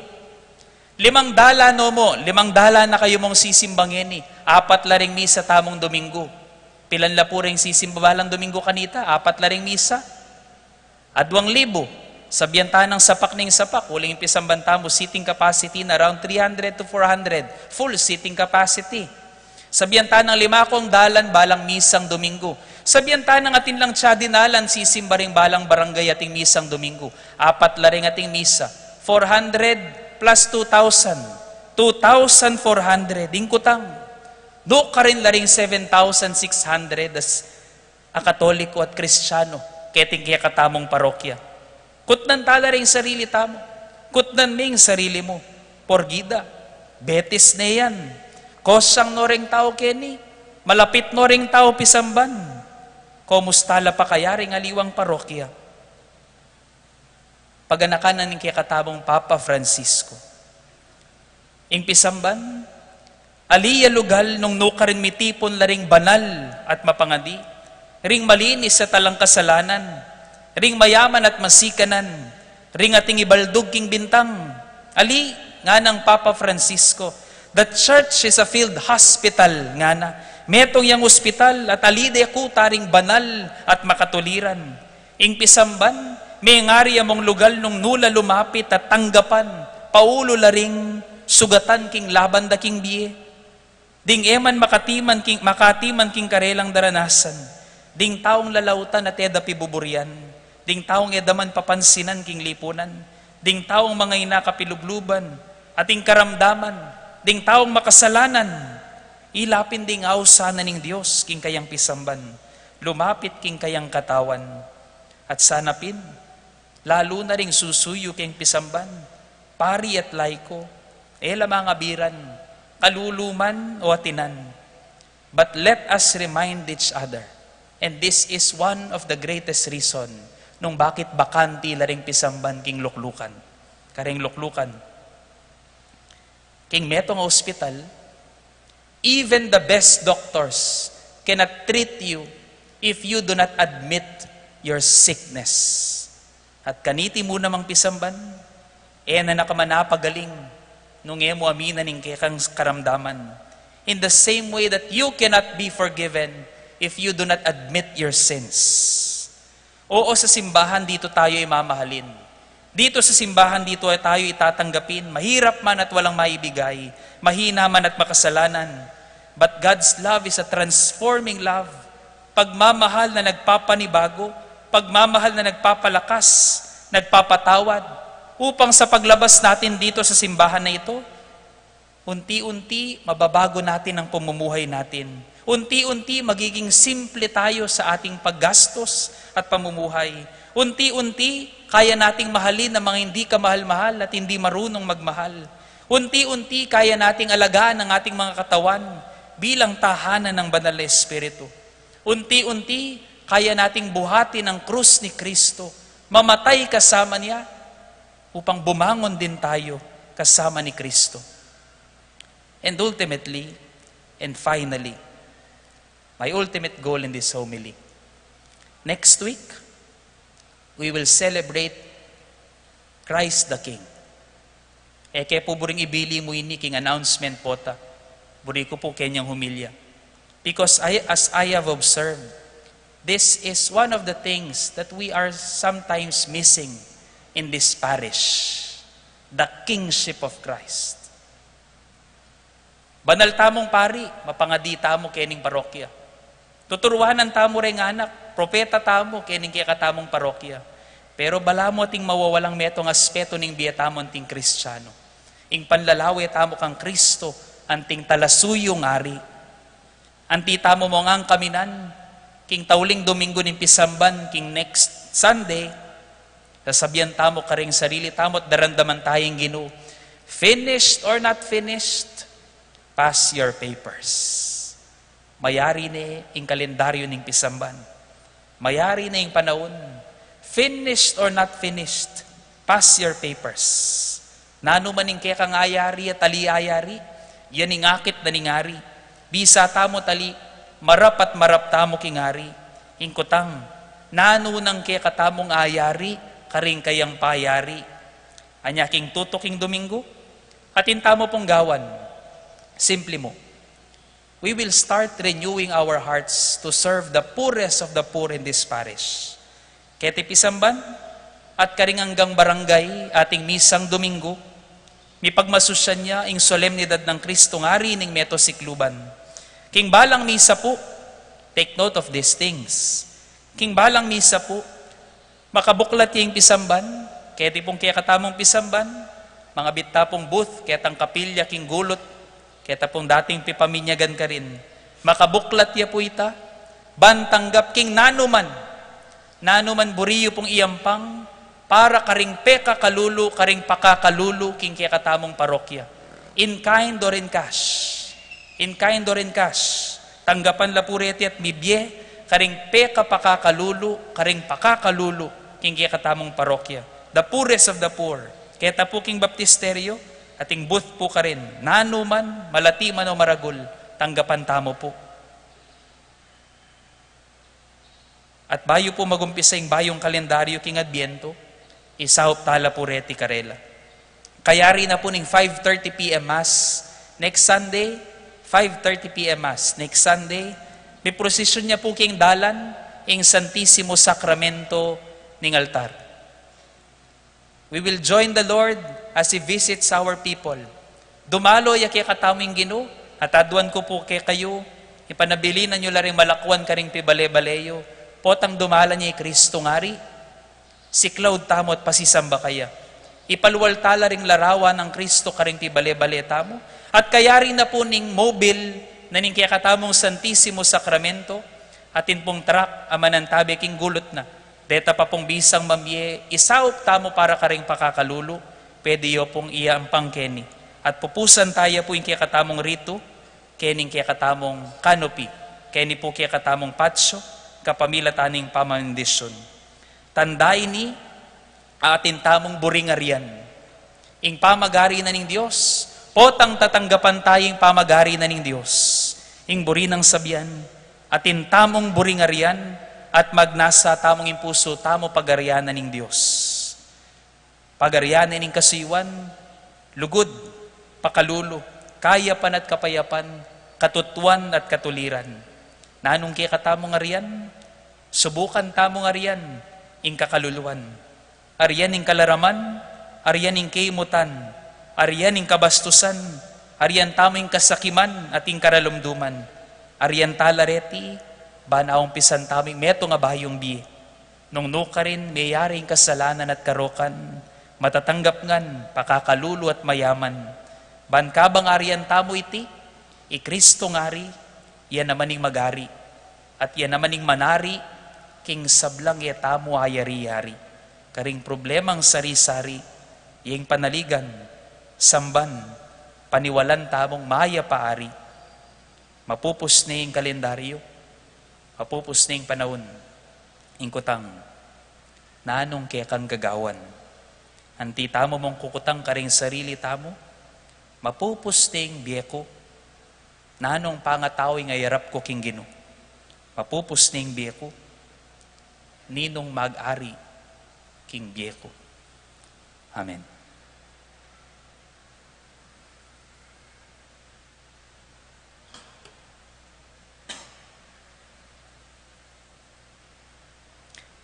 Limang dalan, no mu, limang dalan na kayu mung sisimba ngeni. Apat la ring misa tamung Domingo. Pilan la pu ring sisimba balang Domingo kanita? Apat la ring misa. Aduang libu, sabian ta nang sapak ning sapak, uling pisamban tamu seating capacity na around three hundred to four hundred, full seating capacity. Sabian ta nang lima kong dalan balang misang Domingo. Sabian ta nang atin lang tsa dinalan sisimba ring balang barangay ating misang Domingo. Apat la ring ating misa. Four hundred plus two thousand. Two thousand four hundred. Ing kutang, nukarin la ring seven thousand six hundred as a Katoliko at Kristiyano, keting kekatamung parokya. Kutnan ta la ring sarili tamu. Kutnan me ing sarili mu. Porgida, Betis ne yan. Kosyang no ring tau keni. Malapit no ring tau pisamban. Komusta la pa kaya ring aliwang parokya? Paganakan na ning kekatamung Papa Francisco. Ing pisamban, Ali ya lugal nung nukarin mitipun la ring banal at mapangadi, ring malinis at alang kasalanan, ring mayaman at masikanan, ring ating ibaldug king bintang. Ali, nganang Papa Francisco, "The church is a field hospital," ngana. Metung yang ospital at ali de kuta ring banal at makatuliran. Ing pisamban, mengari ya mung lugal nung nu la lumapit at tanggapan, paulu la ring sugatan king laban da king bie. Ding e man makatiman king, makatiman king karelang daranasan, ding taung lalautan at e da pibuburian, ding taung e da man papansinan king lipunan, ding taung mangaina kapilubluban, at ing karamdaman, ding taung makasalanan, ilapin ding ausan na ning Dios king kayang pisamban, lumapit king kayang katawan. At sana pin, lalu na ring susuyu king pisamban, pari at laiko, e la mangabiran, kalulu man o atinan. But let us remind each other, and this is one of the greatest reason nung bakit bakanti la ring pisamban king luklukan. Karing luklukan. King metung a ospital, even the best doctors cannot treat you if you do not admit your sickness. At kaniti mu namang pisamban, e na na ka manapagaling nung e mu aminan ing kekang karamdaman. In the same way that you cannot be forgiven if you do not admit your sins. Oo, sa simbahan dito tayo imamahalin. Dito sa simbahan dito tayo itatanggapin, mahirap man at walang maibigay, mahina man at makasalanan. But God's love is a transforming love. Pagmamahal na nagpapanibago, pagmamahal na nagpapalakas, nagpapatawad, upang sa paglabas natin dito sa simbahan na ito, unti-unti, mababago natin ang pamumuhay natin. Unti-unti, magiging simple tayo sa ating paggastos at pamumuhay. Unti-unti, kaya nating mahalin ang mga hindi kamahal-mahal at hindi marunong magmahal. Unti-unti, kaya nating alagaan ang ating mga katawan bilang tahanan ng Banal na Espiritu. Unti-unti, kaya nating buhatin ang krus ni Kristo, mamatay kasama niya, upang bumangon din tayo kasama ni Kristo. And ultimately, and finally, my ultimate goal in this homily. Next week, we will celebrate Christ the King. E ke pu buring ibili mu ini king announcement pota. Buri ku pu kenyang humilya. Because I, as I have observed, this is one of the things that we are sometimes missing in this parish, the kingship of Christ. Banal tamung pari, mapangadi tamu kening parokya. Tuturuanan tamu reng anak, propeta tamu kening kekatamung parokya. Pero balamu ating mawawalang metung aspetu ning bie tamu anting Kristiano. Ing panlalawe tamu kang Kristo, anting talasuyung ari. Anti tamu mung angkaminan, king tauling Domingo ning pisamban, king next Sunday, sasabian tamu karing sarili tamu at daramdaman taya ing Ginu, "Finished or not finished, pass your papers." Mayari ne ing kalendaryo ning pisamban. Mayari ne ing panaun. Finished or not finished, pass your papers. Nanu man ing kekang ayari at ali ayari, yan ing akit na ning Ari. Bisa tamu at ali, marap at marap tamu king Ari. Ing kutang, nanu nang kekatamung ayari karing kayang payari? Anya king tutuking Domingo, atin tamu pung gawan. Simple mu. We will start renewing our hearts to serve the poorest of the poor in this parish. Keti pisamban at karing anggang barangay ating misang Domingo, mipagmasusyan ya ing solemnidad nang Kristong Ari ning Meto Sikluban. King balang misa pu, take note of these things. King balang misa pu, makabuklat ya ing pisamban, keti pung kekatamung pisamban, mangabit ta pung booth, ketang kapilya king gulut, keta pung dating pipaminyagan karin. Makabuklat ya pu ita, ban tanggap king nanu man, nanu man buri yu pung iampang, para karing pekakalulu, karing pakakalulu, king kekatamung parokya. In kind or in cash. In kind or in cash. Tanggapan la pu reti at mibie, karing pekapakakalulu, karing pakakalulu, king kekatamung parokya. The poorest of the poor. Keta pu king baptisterio, Ating booth pu karin, nanu man, malati man o maragul, tanggapan tamu pu. At bayu pu magumpisa ing bayung kalendaryu king Adbyento, isaup tala pu reti karela. Kayari na pu ning five thirty P M Mass next Sunday, five thirty P M Mass next Sunday, miprosesyun ya pu king dalan ing Santisimo Sakramento ning altar. We will join the Lord as He visits our people. Dumalo ya kekatamu ing Ginu, at aduan ku pu kekayu, ipanabilinan yu la ring malakuan karing pibale-bale yu, potang dumalan ya i Kristu ngari, siklaud tamu at pasisamba kaya. Ipalual tala ring larawan nang Kristu karing pibale-bale tamu, at kayari na pu ning mobil na ning kekatamung Santisimo Sakramento, atin pung truck a manantabe king gulut na. Deta pa pung bisang mamie, isaup tamu para karing pakakalulu, pwede yu pung iampang keni. At pupusan taya pu ing kekatamung ritu, kening kekatamung canopy, keni pu kekatamung patio, kapamilatan ning pamamendisyon. Tanda ini, atin tamung buring arian ing pamagari na ning Dios. Potang tatanggapan taya ing pamagari na ning Dios, ing buri nang sabian, atin tamung buring arian, at magnasa tamung ing pusu tamu pagarian na ning Dios. Pagarian na ning kasuyuan, lugud, pakalulu, kayapan at kapayapan, katutuan at katuliran. Nanung kekatamung arian? Subukan tamung arian ing kakaluluan. Arian ing kalaraman, arian ing kaimutan, arian ing kabastusan, arian tamu ing kasakiman at ing karalumduman. Arian tala reti, ban aumpisan tamu ing metung a bayung bie. Nung nukarin meyari ing kasalanan at karokan, matatanggap ngan pakakalulu at mayaman. Ban kabang arian tamu iti, i Kristu ngari, iya naman ing magari, at iya naman ing manari king sablang e tamu ayari-yari. Karing problemang sari-sari, ing panaligan, samban, paniwalan tamung mayap a ari. Mapupus ne ing kalendaryu, mapupus ne ing panaun, ing kutang, nanung kekang gagawan? Anti tamu mung kukutang karing sarili tamu? Mapupus ne ing bie ku? Nanung pangatau ing ayarap ku king Ginu? Mapupus ne ing bie ku? Ninung mag-ari king bie ku? Amen.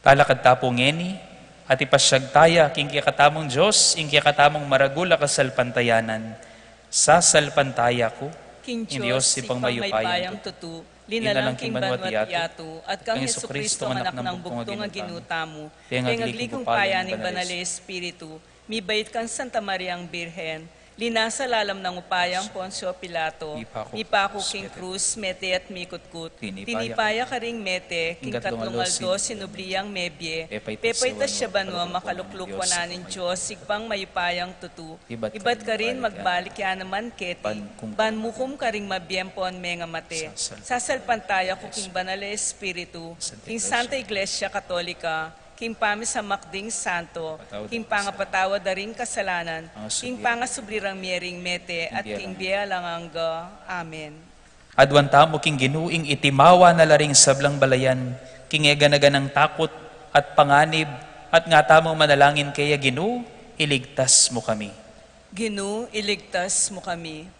Talakad ta pu ngeni, at ipasyag taya king kekatamung Dios ing kekatamung maragul a kasalpantayanan. Sasalpantaya ku king Dios Ibpang mayupayang tutu, linalang king banua at yatu, at kang Jesucristo, anak nang bugtung a Ginu tamu, pengagli king upaya ning Banal a Espiritu, mibait kang Santa Mariang Birhen, linasa lalam nang upayang Poncio Pilato, mipaku king krus, mete at mikutkut, tinipa ya karing mete, king katlung aldo sinubli yang mebie, pepaitas ya banua, makalukluk wanan ning Dios Ibpang mayupayang tutu, ibat karin magbalik ya naman keti, ban mukum karing mabie ampon mengamate. Sasalpantaya ku king Banal a Espiritu, king Santa Iglesia Katolika, king pamisamak ding santo, king pangapatawad da ring kasalanan, king pangasubli rang mie ring mete, at king bie alang angga. Amen. Aduan tamu king Ginu ing itimawa na la ring sablang balayan, king e gana-ganang takut at panganib, at nga tamung manalangin keya: Ginu, iligtas mu kami. Ginu, iligtas mu kami.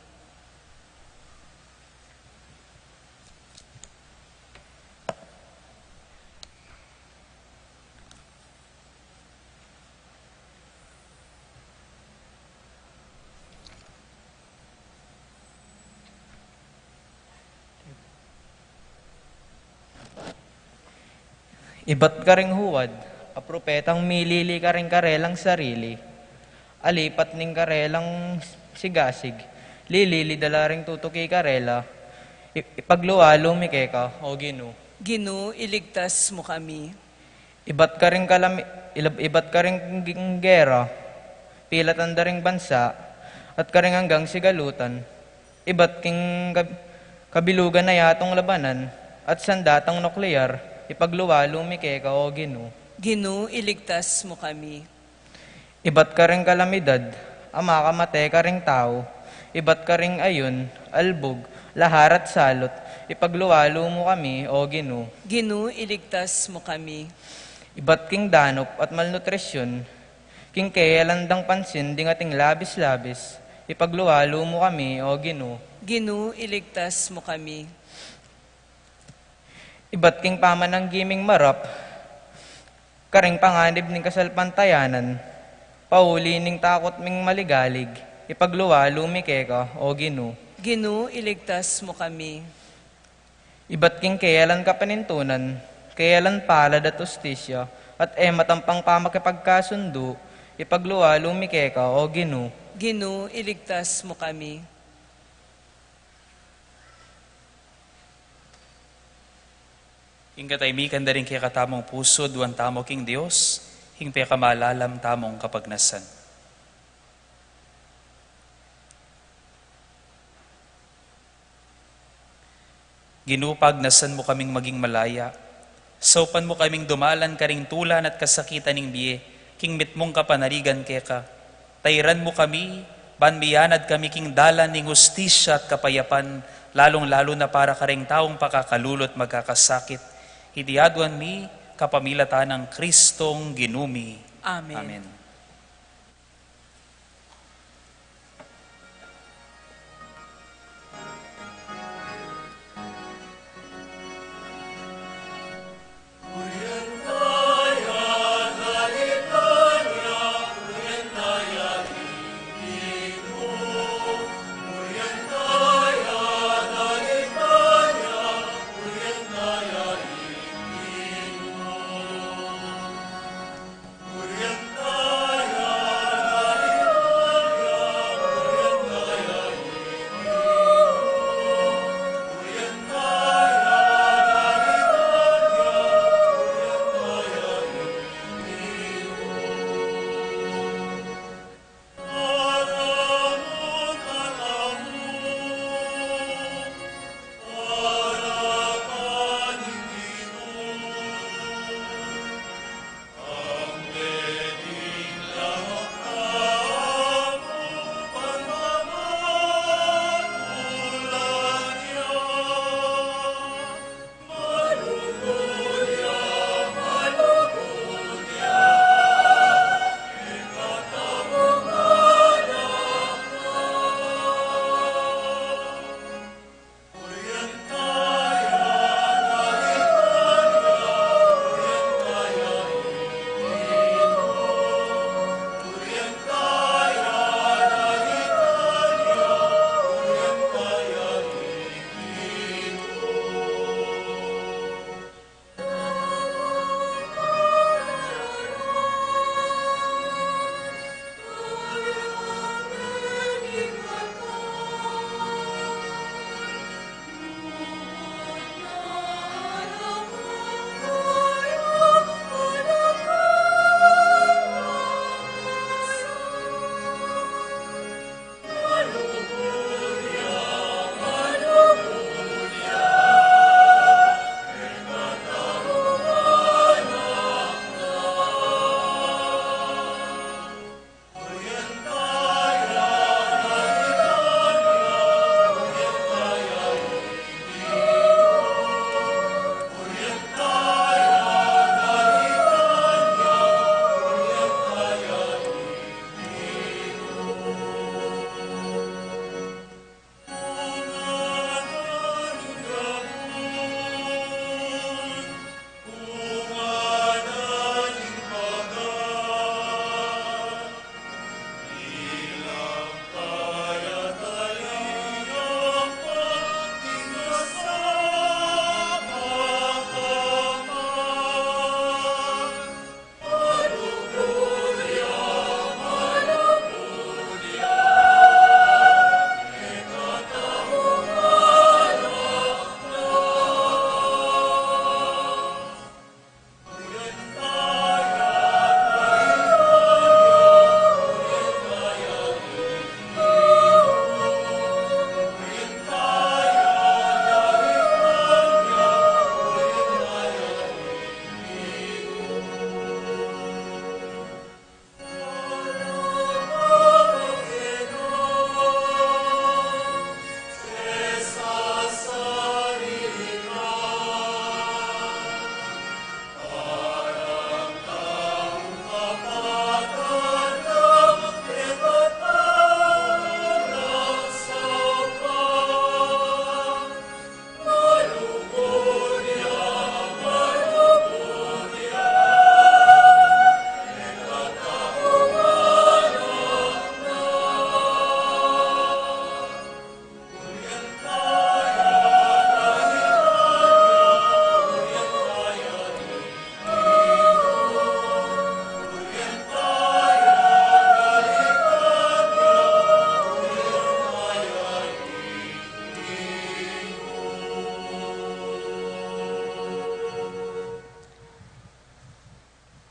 Ibat karing huwad a propetang milili karing karelang sarili, alipat ning karelang sigasig, lilili da la ring tutuki karela. I-, ipagluwalu mi keka, O Ginu. Ginu, iligtas mu kami. Ibat karing kalami-, ilab-, ibat karing g-, gera, pilatan da ring bansa, at karing anggang sigalutan. Ibat king kab-, kabilugan a yatung labanan, at sandatang nuklear, ipagluwalu mi keka, O Ginu. Ginu, iligtas mu kami. Ibat karing kalamidad a makamate karing tau, ibat karing ayun, albug, lahar at salut, ipagluwalu mu kami, O Ginu. Ginu, iligtas mu kami. Ibat king danup at malnutrisyun, king keyalan dang pansin ding ating labis-labis, ipagluwalu mu kami, O Ginu. Ginu, iligtas mu kami. Ibat king pamananggi ming marap, karing panganib ning kasalpantayanan, pauli ning takut ming maligalig, ipagluwalu mi keka, O Ginu. Ginu, iligtas mu kami. Ibat king keyalan kapanintunan, keyalan palad at ustisya, at e matampang pamakipagkasundu, ipagluwalu mi keka, O Ginu. Ginu, iligtas mu kami. Ing katahimikan da ring kekatamung pusu, duan tamu king Dios, ing pekamalalam tamung kapagnasan. Ginu, pagnasan mu kaming maging malaya. Saupan mu kaming dumalan karing tulan at kasakitan ning bie, king mitmung kapanaligan keka. Tairan mu kami, ban miyanad kami king dalan ning hustisya at kapayapan, lalung-lalu na para karing taung pakakalulu at magkakasakit. Iti aduan mi, kapamilatan nang Kristong Ginu mi. Amen. Amen.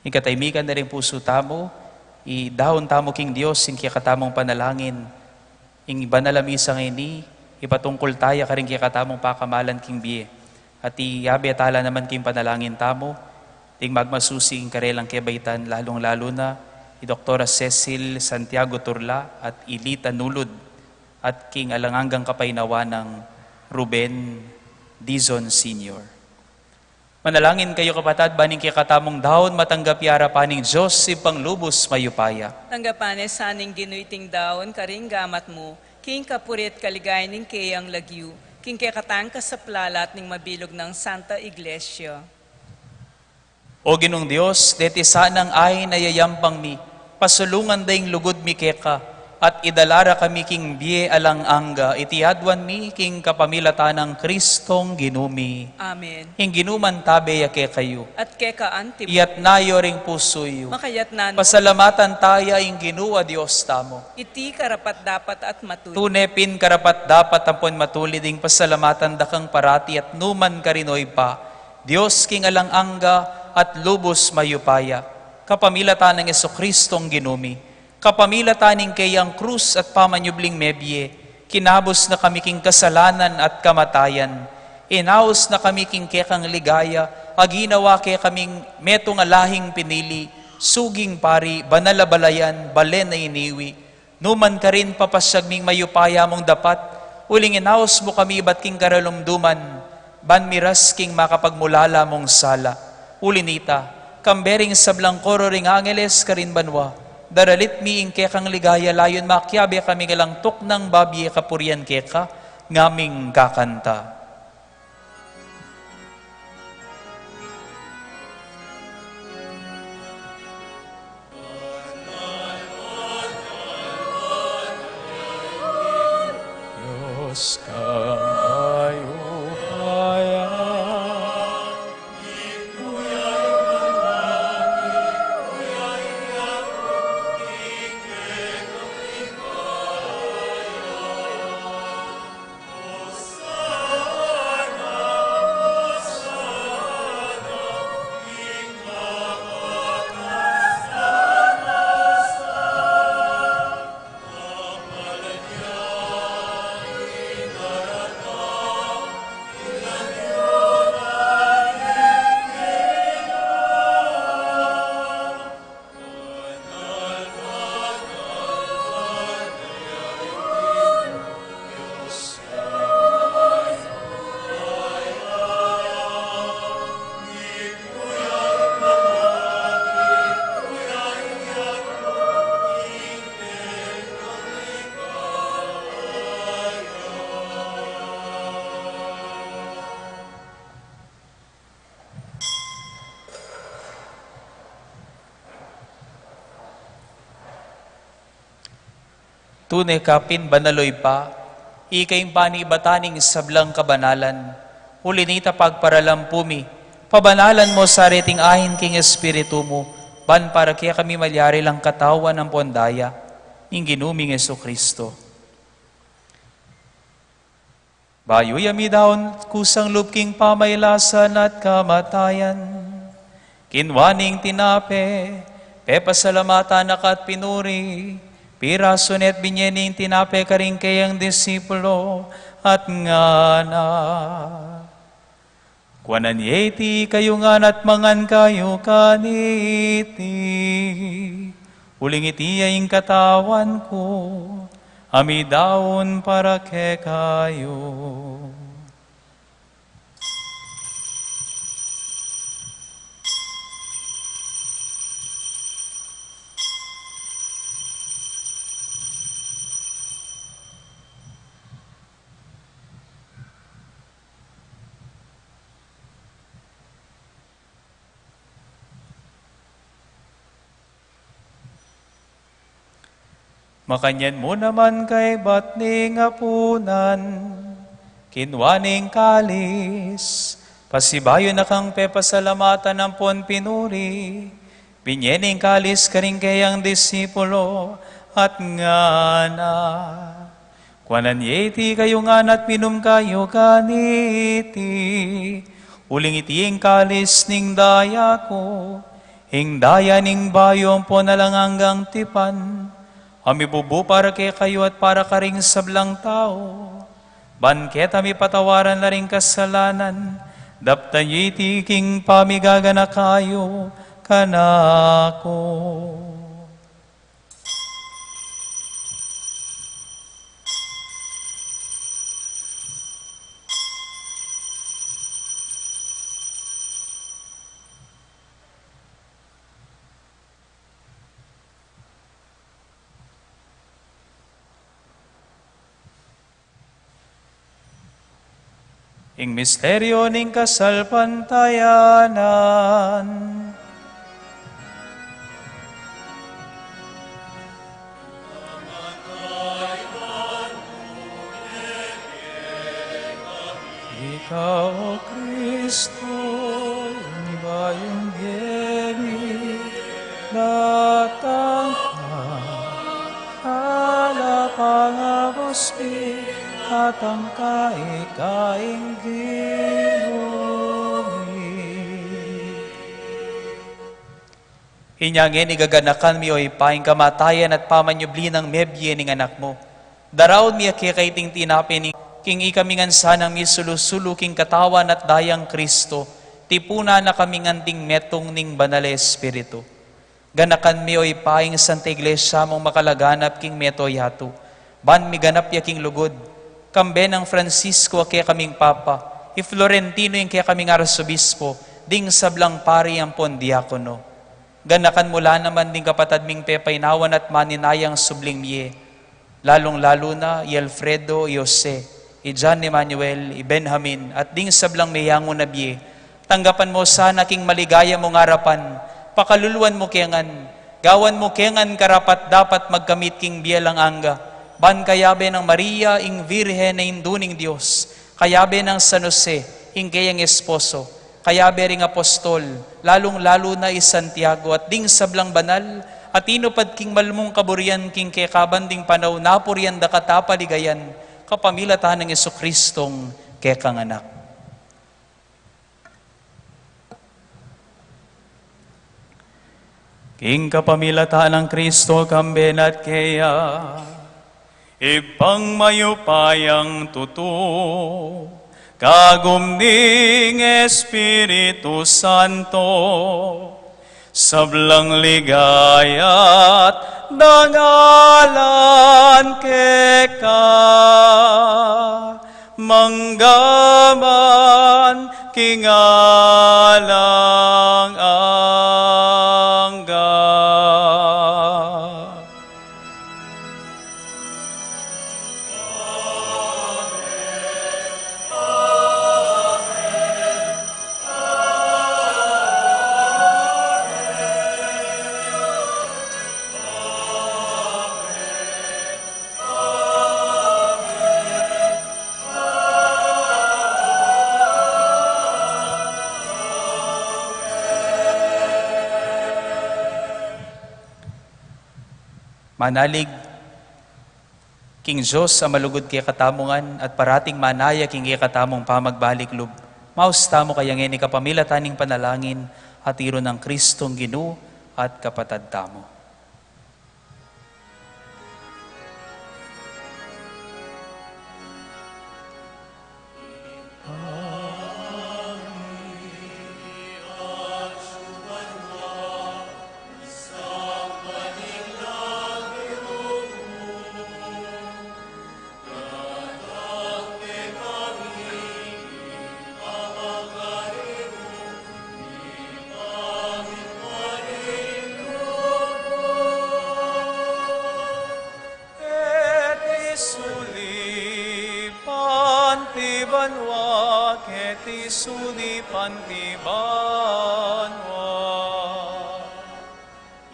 Ing katahimikan na ring pusu tamu, idaun tamu king Dios ing kekatamung panalangin. Ing banal a misa ngeni, ipatungkul taya karing kekatamung pakamalan king bie. At iyabe tala naman king panalangin tamu, ding magmasusi ing karelang kebaitan, lalung-lalu na i Doktora Cecil Santiago Turla at i Lita Nulud, at king alang anggang kapaynawan nang Ruben Dizon Senior. Manalangin kayu, kapatad, ban ing kekatamung daun matanggap ya arapan ning Dios Ibpang lubus mayupaya. Tanggapan na sa ning Ginu iting daun karing gamat mu, king kapurian at kaligayan ning keyang lagyu, king kekatang kasaplalan at ning mabilug nang Santa Iglesia. O Ginung Dios, deti sanang ain a yayampang mi, pasulungan da ing lugud mi keka, at idala ra kami king bie alang angga, iti aduan mi king kapamilatan nang Kristong Ginu mi. Amen. Ing Ginu mantabe ya kekayu. At keka antimu. Iyatas yu ring pusu yu. Makayatas na. Pasalamatan taya ing Ginu a Dios tamu. Iti karapat-dapat at matulid. Tune pin karapat-dapat ampon matulid ing pasalamatan da kang parati at nukarin man, O Ibpa, Dios king alang angga at lubus mayupaya, kapamilatan nang Jesucristong Ginu mi, kapamilatan ning keyang krus at pamanyubling mebie, kinabus na kami king kasalanan at kamatayan, inaus na kami king kekang ligaya, a ginawa kekaming metung a lahing pinili, suging pari, banal a balayan, balen a iniwi, nukarin man papasiag ming mayupaya mung dapat, uling inaus mu kami ibat king karalumduman, ban miras king makapagmulala mung sala. Uli nita, kambe ring sablang koro ring angeles karin banua, daralit mi ing kekang ligaya layun makiabe kaming alang tuknang babie kapurian keka, ngaming kakanta. Dios kang mayupaya. Tune ka pin banal, o Ibpa, ika ing panibatan ning sablang kabanalan. Uli nita pagparalampu mi, pabanalan mu sa reting ain king Espiritu mu, ban para kekami malyari lang katawan ampon daya ning Ginu ming Jesucristo. Bayu ya midaun kusang lub king pamailasan at kamatayan, kinua ne ing tinape, pepasalamatan na ka at pinuri, pirasu ne at binye ne ing tinape karing keyang disipulo, at ngana: Kuanan ye iti kayu ngan at mangan kayu kaniti. Uling iti ya ing katawan ku, a midaun para kekayu. Makanyan mu naman kaibat ning apunan, kinua ne ing kalis, pasibayu na kang pepasalamatan ampon pinuri, binye ne ing kalis karing keyang disipulo, at ngana: Kuanan ye iti kayu ngan at minum kayu kaniti. Uling iti ing kalis ning daya ku, Ing daya ning bayu ampon alang anggang tipan, a mibubu para kekayu at para karing sablang tau, ban keta mipatawaran la ring kasalanan, daptan yu iti king pamigaganaka yu kanaku. Ing misteryu ning kasalpantayanan. Ika, O Kristu, ing bayung bie mi, datang ka, ala pangabus mi, datang ka, ika ing Ginu mi. Inya ngeni gaganakan mi, O Ibpa, ing kamatayan at pamanyubli nang mebie ning Anak mu. Daraun mi keka iting tinape ning, king ikami ngan sanang misulu-sulu king katawan at dayang Kristu, tipunan na kami ngan ding metung ning Banal a Espiritu. Ganakan mi, O Ibpa, ing Santa Iglesia mung makalaganap king mabilug a yatu, ban miganap ya king lugud, kambe nang Francisco a kekaming Papa, i Florentino ing kekaming Arsobispo, ding sablang pari ampon diakono. Ganakan mu la naman ding kapatad ming pepainawan at maninayang subling mie, lalung-lalu na i Alfredo, i Jose, i John Emmanuel, i Benjamin, at ding sablang meyangu na bie. Tanggapan mu sana king maligaya mung arapan, pakaluluan mu ke ngan, gawan mu ke ngan karapat-dapat magkamit king bie alang angga, ban kayabe nang Maria, ing Virgen a Indu ning Dios, kayabe nang San Jose, ing keyang esposo, kayabe ring apostol, lalung-lalu na i Santiago, at ding sablang banal a tinupad king malmung kaburian king kekaban ding panau, na purian da ka at paligayan, kapamilatan nang Jesucristong kekang Anak. King kapamilatan nang Kristo, kambe na at keya, Ibpang mayupayang tutu, kagum ning Espiritu Santo, sablang ligaya't dangalan keka, mangga man king alang angga. Manalig king Dios a malugud kekatamu ngan at parating manaya king kekatamung pamagbalik lub. Maus tamu kaya ngeni kapamilatan ning panalangin a tiru nang Kristong Ginu at Kapatad tamu. Keti sulipan ti banua, keti sulipan ti banua.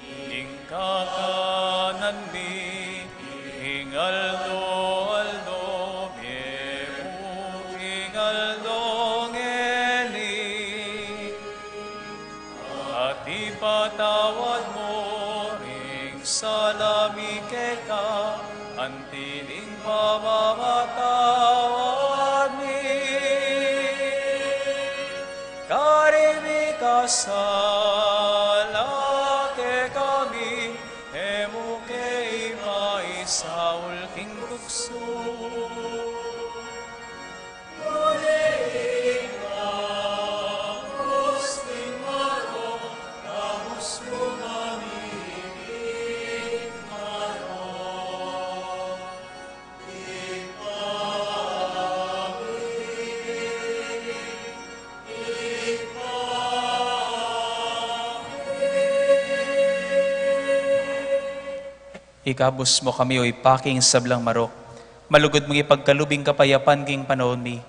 Ing kakanan mi king aldo-aldo, ibie mu king aldo ngeni. At ipatawad mu ring sala mi keka, anti ning pamamatawad mi karing mikasala Ikabus mu kami, o Ibpa, king sablang marok. Malugud mung ipagkalub ing kapayapan king panaun mi.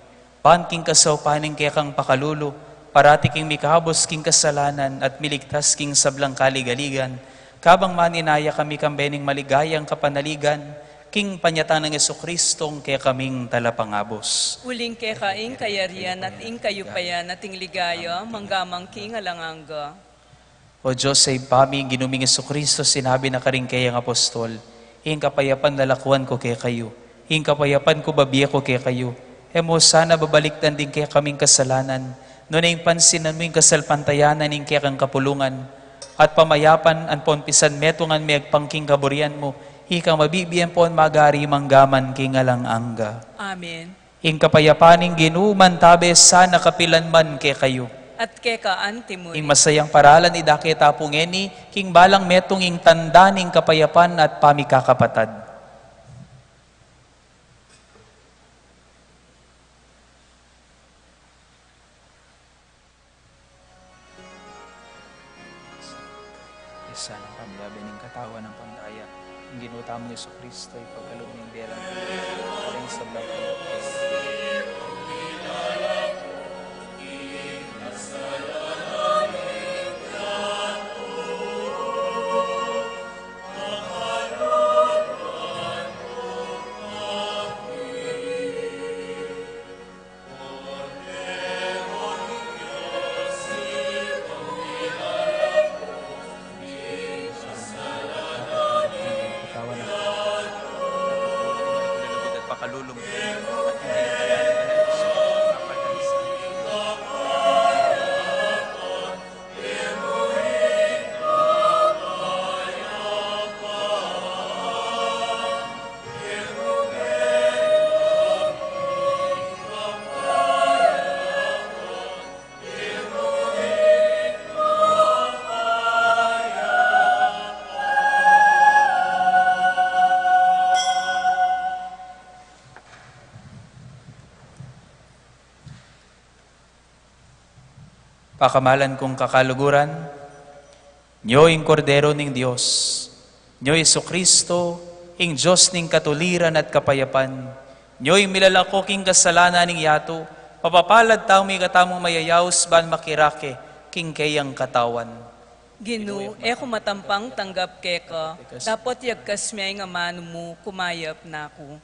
Ban king kasaupan ning kekang pakalulu, parati kaming mikabus king kasalanan at miligtas king sablang kaligaligan, kabang maninaya kami kambe ning maligayang kapanaligan, king panyatang nang Jesucristo a kekaming Talapangabus. Uling keka ing kayarian at ing kayupayan at ing ligaya, mangga man king alang angga. O Dios a Ibpa mi, ing Ginu ming Jesucristo, sinabi na karing keyang apostol, "Ing kapayapan lalakuan ku kekayu, ing kapayapan ku bibie ku kekayu." E mu sana babalikdan ding kekaming kasalanan, nune ing pansinan mu ing kasalpantayanan ning kekang kapulungan, at pamayapan ampon pisan metung a miyagpang king kaburian mu, ikang mabibie ampon magari mangga man king alang angga. Amen. Ing kapayapan ning Ginu mantabe sana kapilanman kekayu. At keka antimurin. Ing masayang paralan idake ta pu ngeni, king balang metung ing tanda ning kapayapan at pamikakapatad. Sana pamyabe ning katawan ampon daya ning Ginu tamung Jesucristo, ipagkalub ning bie lang karing sablang Pakamalan kung kakaluguran, nyo ing Kordero ning Dios, nyo Jesucristo, ing Dios ning katuliran at kapayapan, nyo ing milalako king kasalanan ning yatu, mapapalad tamu ing katamung mayayaus ban makirake king keyang katawan. Ginu, e ku matampang tanggap keka, dapot yagkas me ing amanu mu, kumayap na ku.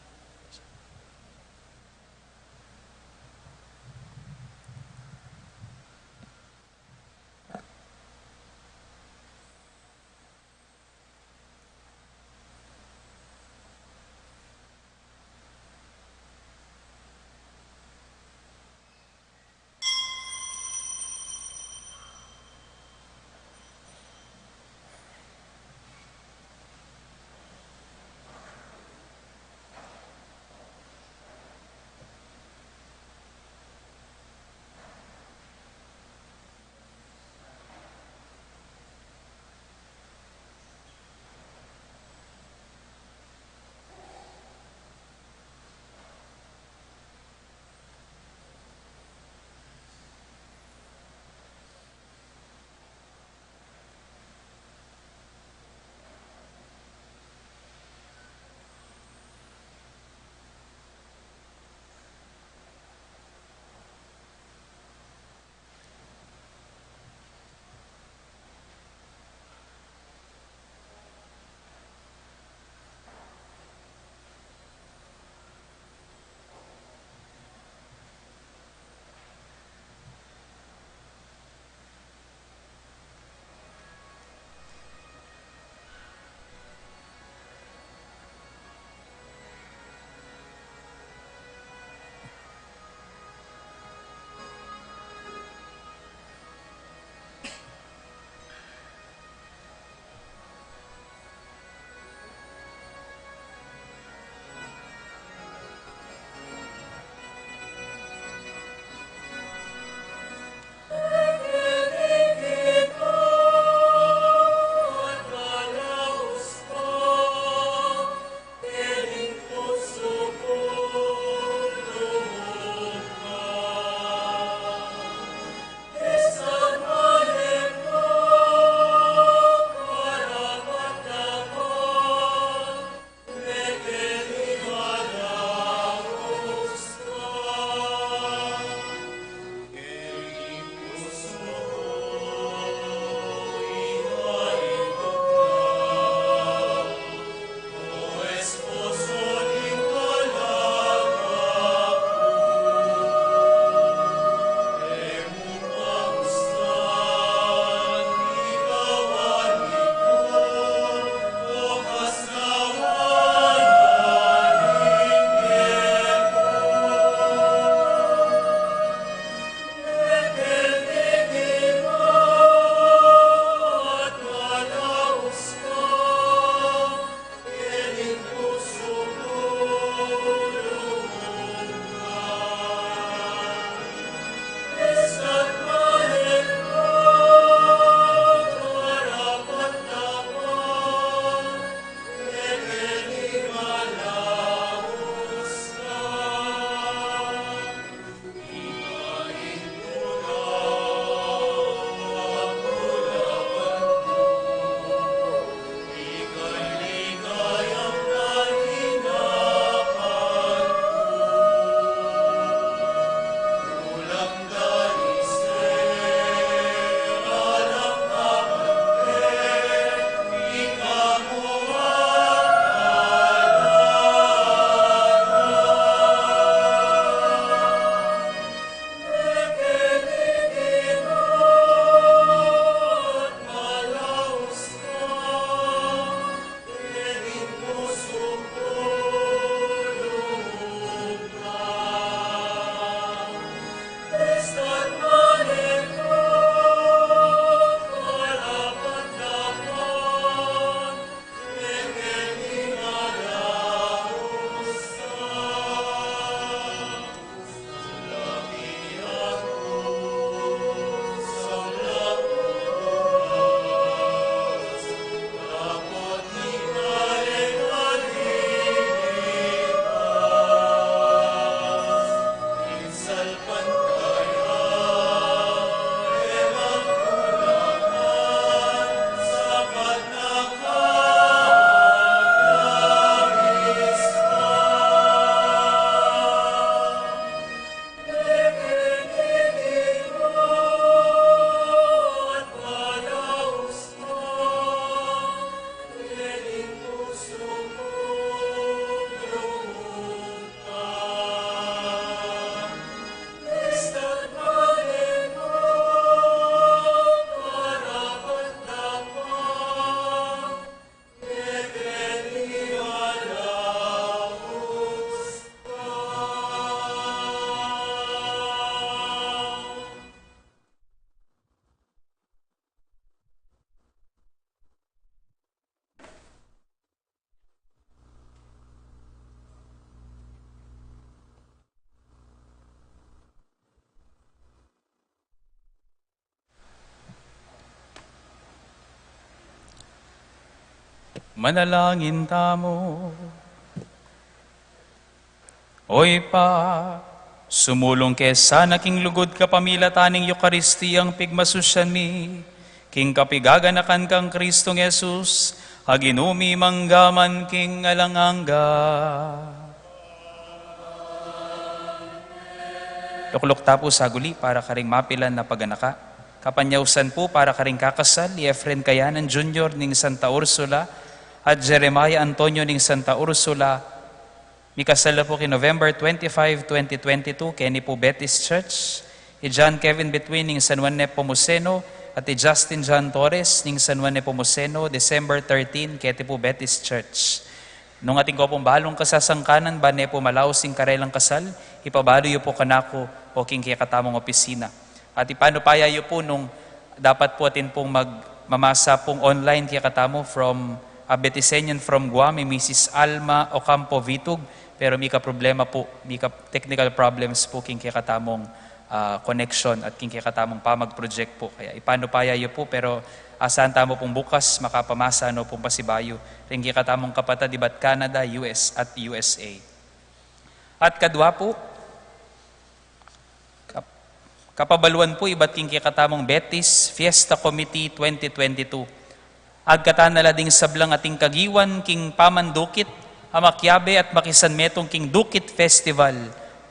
Manalangin tamu. O Ibpa, sumulung ke sana king lugud kapamilatan ning Eukaristiyang pigmasusyan mi, king kapigaganakan kang Kristong Jesus, a Ginu mi, mangga man king alang angga. Lukluk ta pu saguli para karing mapilan a paganaka. Kapanyausan pu para karing kakasal, i Efren Kayanan Junior ning Santa Ursula at Jeremiah Antonio ning Santa Ursula, mikasal la pu king November twenty-five, twenty twenty-two, keni pu Betis Church. I John Kevin Between ning San Juan Nepomuceno at i Justin John Torres ning San Juan Nepomuceno, December thirteen, keti pu Betis Church. Nung atin ko pung balung kasasangkanan, ban ne pu malaus ing karelang kasal, ipabalu yu pu kanaku o king kekatamung opisina. At ipanupaya yu pu nung dapat pu atin pung magmamasa pung online kekatamu from, ah, Betisenian from Guam, i Misis Alma Ocampo Vitug, pero mika problema pu, mika technical problems pu king kekatamung, ah, connection at king kekatamung pamag-project pu. Kaya ipanupaya yu pu, pero asahan tamu pung bukas makapamasa no pung pasibayu ring kekatamung kapatad ibat Canada, U S at U S A. At kadwa pu, kap-, kapabaluan pu ibat king kekatamung Betis Fiesta Committee twenty twenty-two. Agkatan na la ding sablang ating kagiwan king pamandukit a makiabe at makisanmetung king Dukit Festival,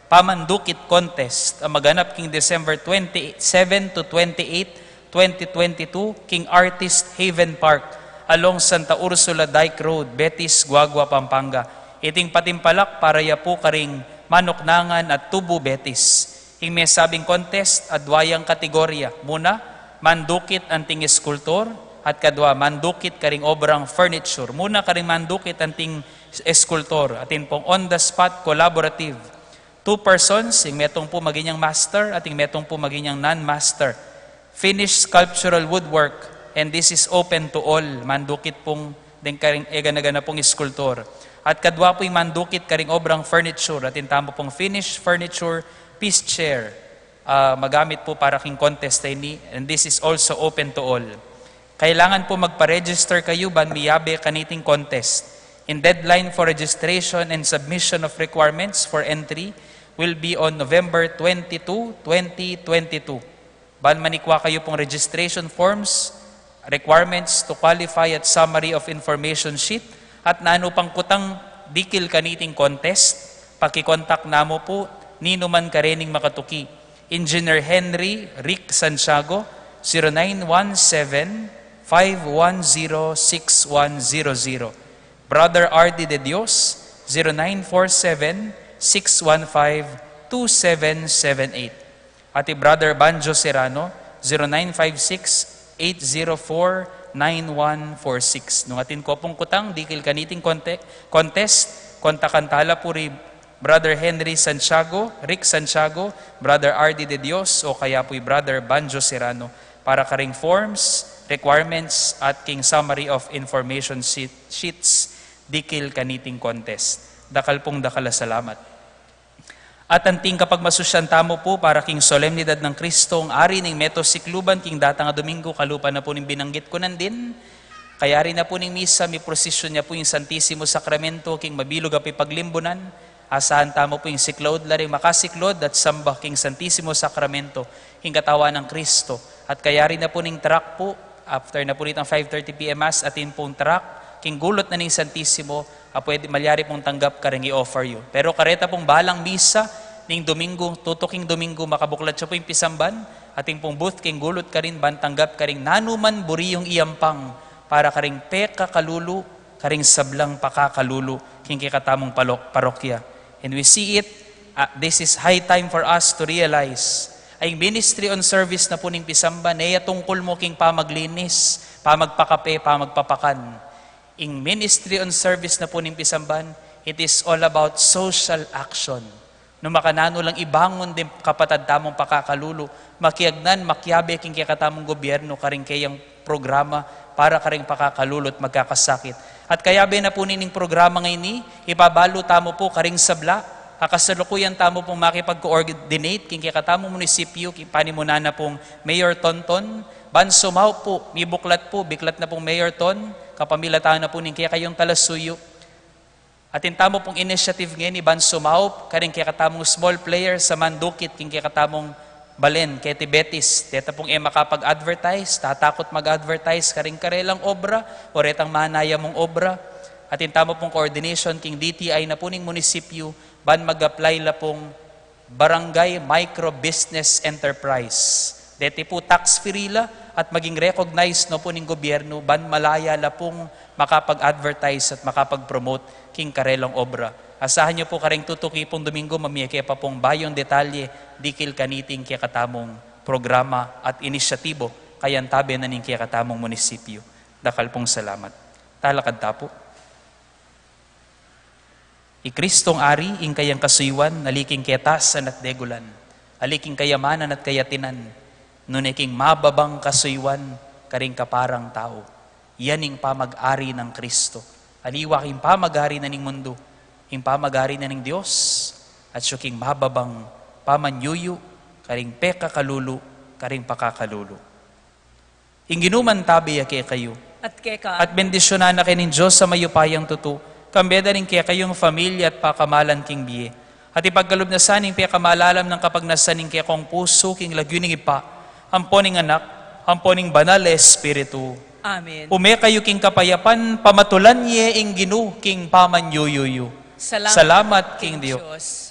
Pamandukit Contest, a maganap king December twenty-seven to twenty-eight, twenty twenty-two, king Artist Haven Park, along Santa Ursula Dyke Road, Betis, Guagua, Pampanga. Iting patimpalak para ya pu karing manuknangan at tubu Betis. Ing mesabing contest, adwa yang kategorya. Muna, mandukit anting eskultor, at kadwa, mandukit karing obrang furniture. Muna karing mandukit anting eskultor, atin pung on the spot collaborative. Two persons, ing metung pu maging yang master, at ing metung pu maging yang non-master. Finished sculptural woodwork, and this is open to all. Mandukit pung deng karing egana-gana pung eskultor. At kadwa pu ing mandukit karing obrang furniture, atin tamu pung finished furniture, piece chair. Ah, magamit pu para king contest a ini, and this is also open to all. Kailangan pu magpa-register kayu ban miyabe kaniting contest. In deadline for registration and submission of requirements for entry will be on November twenty-two, twenty twenty-two. Ban manikwa kayu pung registration forms, requirements to qualify at summary of information sheet, at nanu pang kutang dikil kaniting contest, pakikontak namu pu ninuman karening makatuki. Engineer Henry Rick Santiago, zero nine one seven, five one zero, six one zero zero. Brother R D De Dios, zero nine four seven, six one five, two seven seven eight. At i Brother Banjo Serrano, zero nine five six, eight zero four, nine one four six. Nung atin ko pung kutang dikil kaniting konte-, contest, kontakan tala pu ri Brother Henry Santiago, Rick Santiago, Brother R D De Dios, o kaya pu'y Brother Banjo Serrano para karing forms, requirements, at king summary of information sheet-, sheets dikil kaniting contest. Dakal pung dakal a salamat. At anting kapagmasusyan tamu pu para king solemnidad nang Kristong Ari ning Meto Sikluban king datang a Domingo, kalupa na pu ning binanggit ku nandin, kayari na pu ning misa, miprosesyon ya pu ing Santisimo Sakramento king mabilug a pipaglimbunan, asahan tamu pu ing siklaud la ring makasiklaud at samba king Santisimo Sakramento, king katawan nang Kristo. At kayari na pu ning tract pu, after na pu nitang five thirty P M Mass, atin pung tract king gulut na ning Santisimo, a pwede, malyari pung tanggap karing i-offer yu. Pero kareta pung balang misa ning Domingo, tutuking Domingo, makabuklat ya pu ing pisamban, atin pung booth king gulut karin ban tanggap karing nanu man buri yung iampang para karing pekakalulu, karing sablang pakakalulu king kekatamung palo-, parokya. And we see it, ah, this is high time for us to realize, a ing ministry on service na pu ning pisamban, e ya tungkul mu king pamaglinis, pamagpakape, pamagpapakan. Ing ministry on service na pu ning pisamban, it is all about social action. Nung makananu lang ibangun ding kapatad tamung pakakalulu, makiagnan, makiabe king kekatamung gobyerno karing keyang programa para karing pakakalulu at magkakasakit. At kayabe na pu nining programa ngeni, ipabalu tamu pu karing sabla a kasalukuyan tamu pung makipag-coordinate king kekatamung munisipyu, king panimunan na pung Mayor Tonton, ban sumaup pu, mibuklat pu, biklat na pung Mayor Ton, Kapamilatan na pu ning kekayung talasuyu, atin tamu pung initiative ngeni ban sumaup karing kekatamung small players a mandukit king kekatamung balen keti Betis. Deta pung e makapag-advertise, tatakut mag-advertise karing karelang obra o retang manaya mung obra. Atin tamu pung coordination king D T I na pu ning munisipyu ban mag-apply la pung Barangay Micro Business Enterprise. Deti pu tax free la at maging recognize no pu ning gobyernu ban malaya la pung makapag-advertise at makapag-promote king karelang obra. Asahan yu pu karing tutuki pung Domingo, mamie ke pa pung bayung detalye dikil kaniting kekatamung programa at inisyatibo kayantabe na ning kekatamung munisipyu. Dakal pung salamat. Talakad ta pu. I Kristong Ari, ing kayang kasuyuan, ali king ketasan at degulan, ali king kayamanan at kayatinan, nune king mababang kasuyuan karing kaparang tau. Yan ing pamag-ari nang Kristo. Aliwa king pamag-ari na ning mundu, ing pamag-ari na ning Dios, at siya king mababang pamanyuyu karing pekakalulu, karing pakakalulu. Ing Ginu mantabe ya kekayu. At keka. At bendisyunan na kayu ning Dios a mayupayang tutu, kambe da ring kekayung familia at pakamalan king bie. At ipagkalub na sa ning pekamalalam nang kapagnasan ning kekong pusu king lagyu ning Ibpa, ampo ning Anak, ampo ning Banal a Espiritu. Amen. Ume kayu king kapayapan, pamatulan ye ing Ginu king pamanyuyuyu. Salamat king Dios.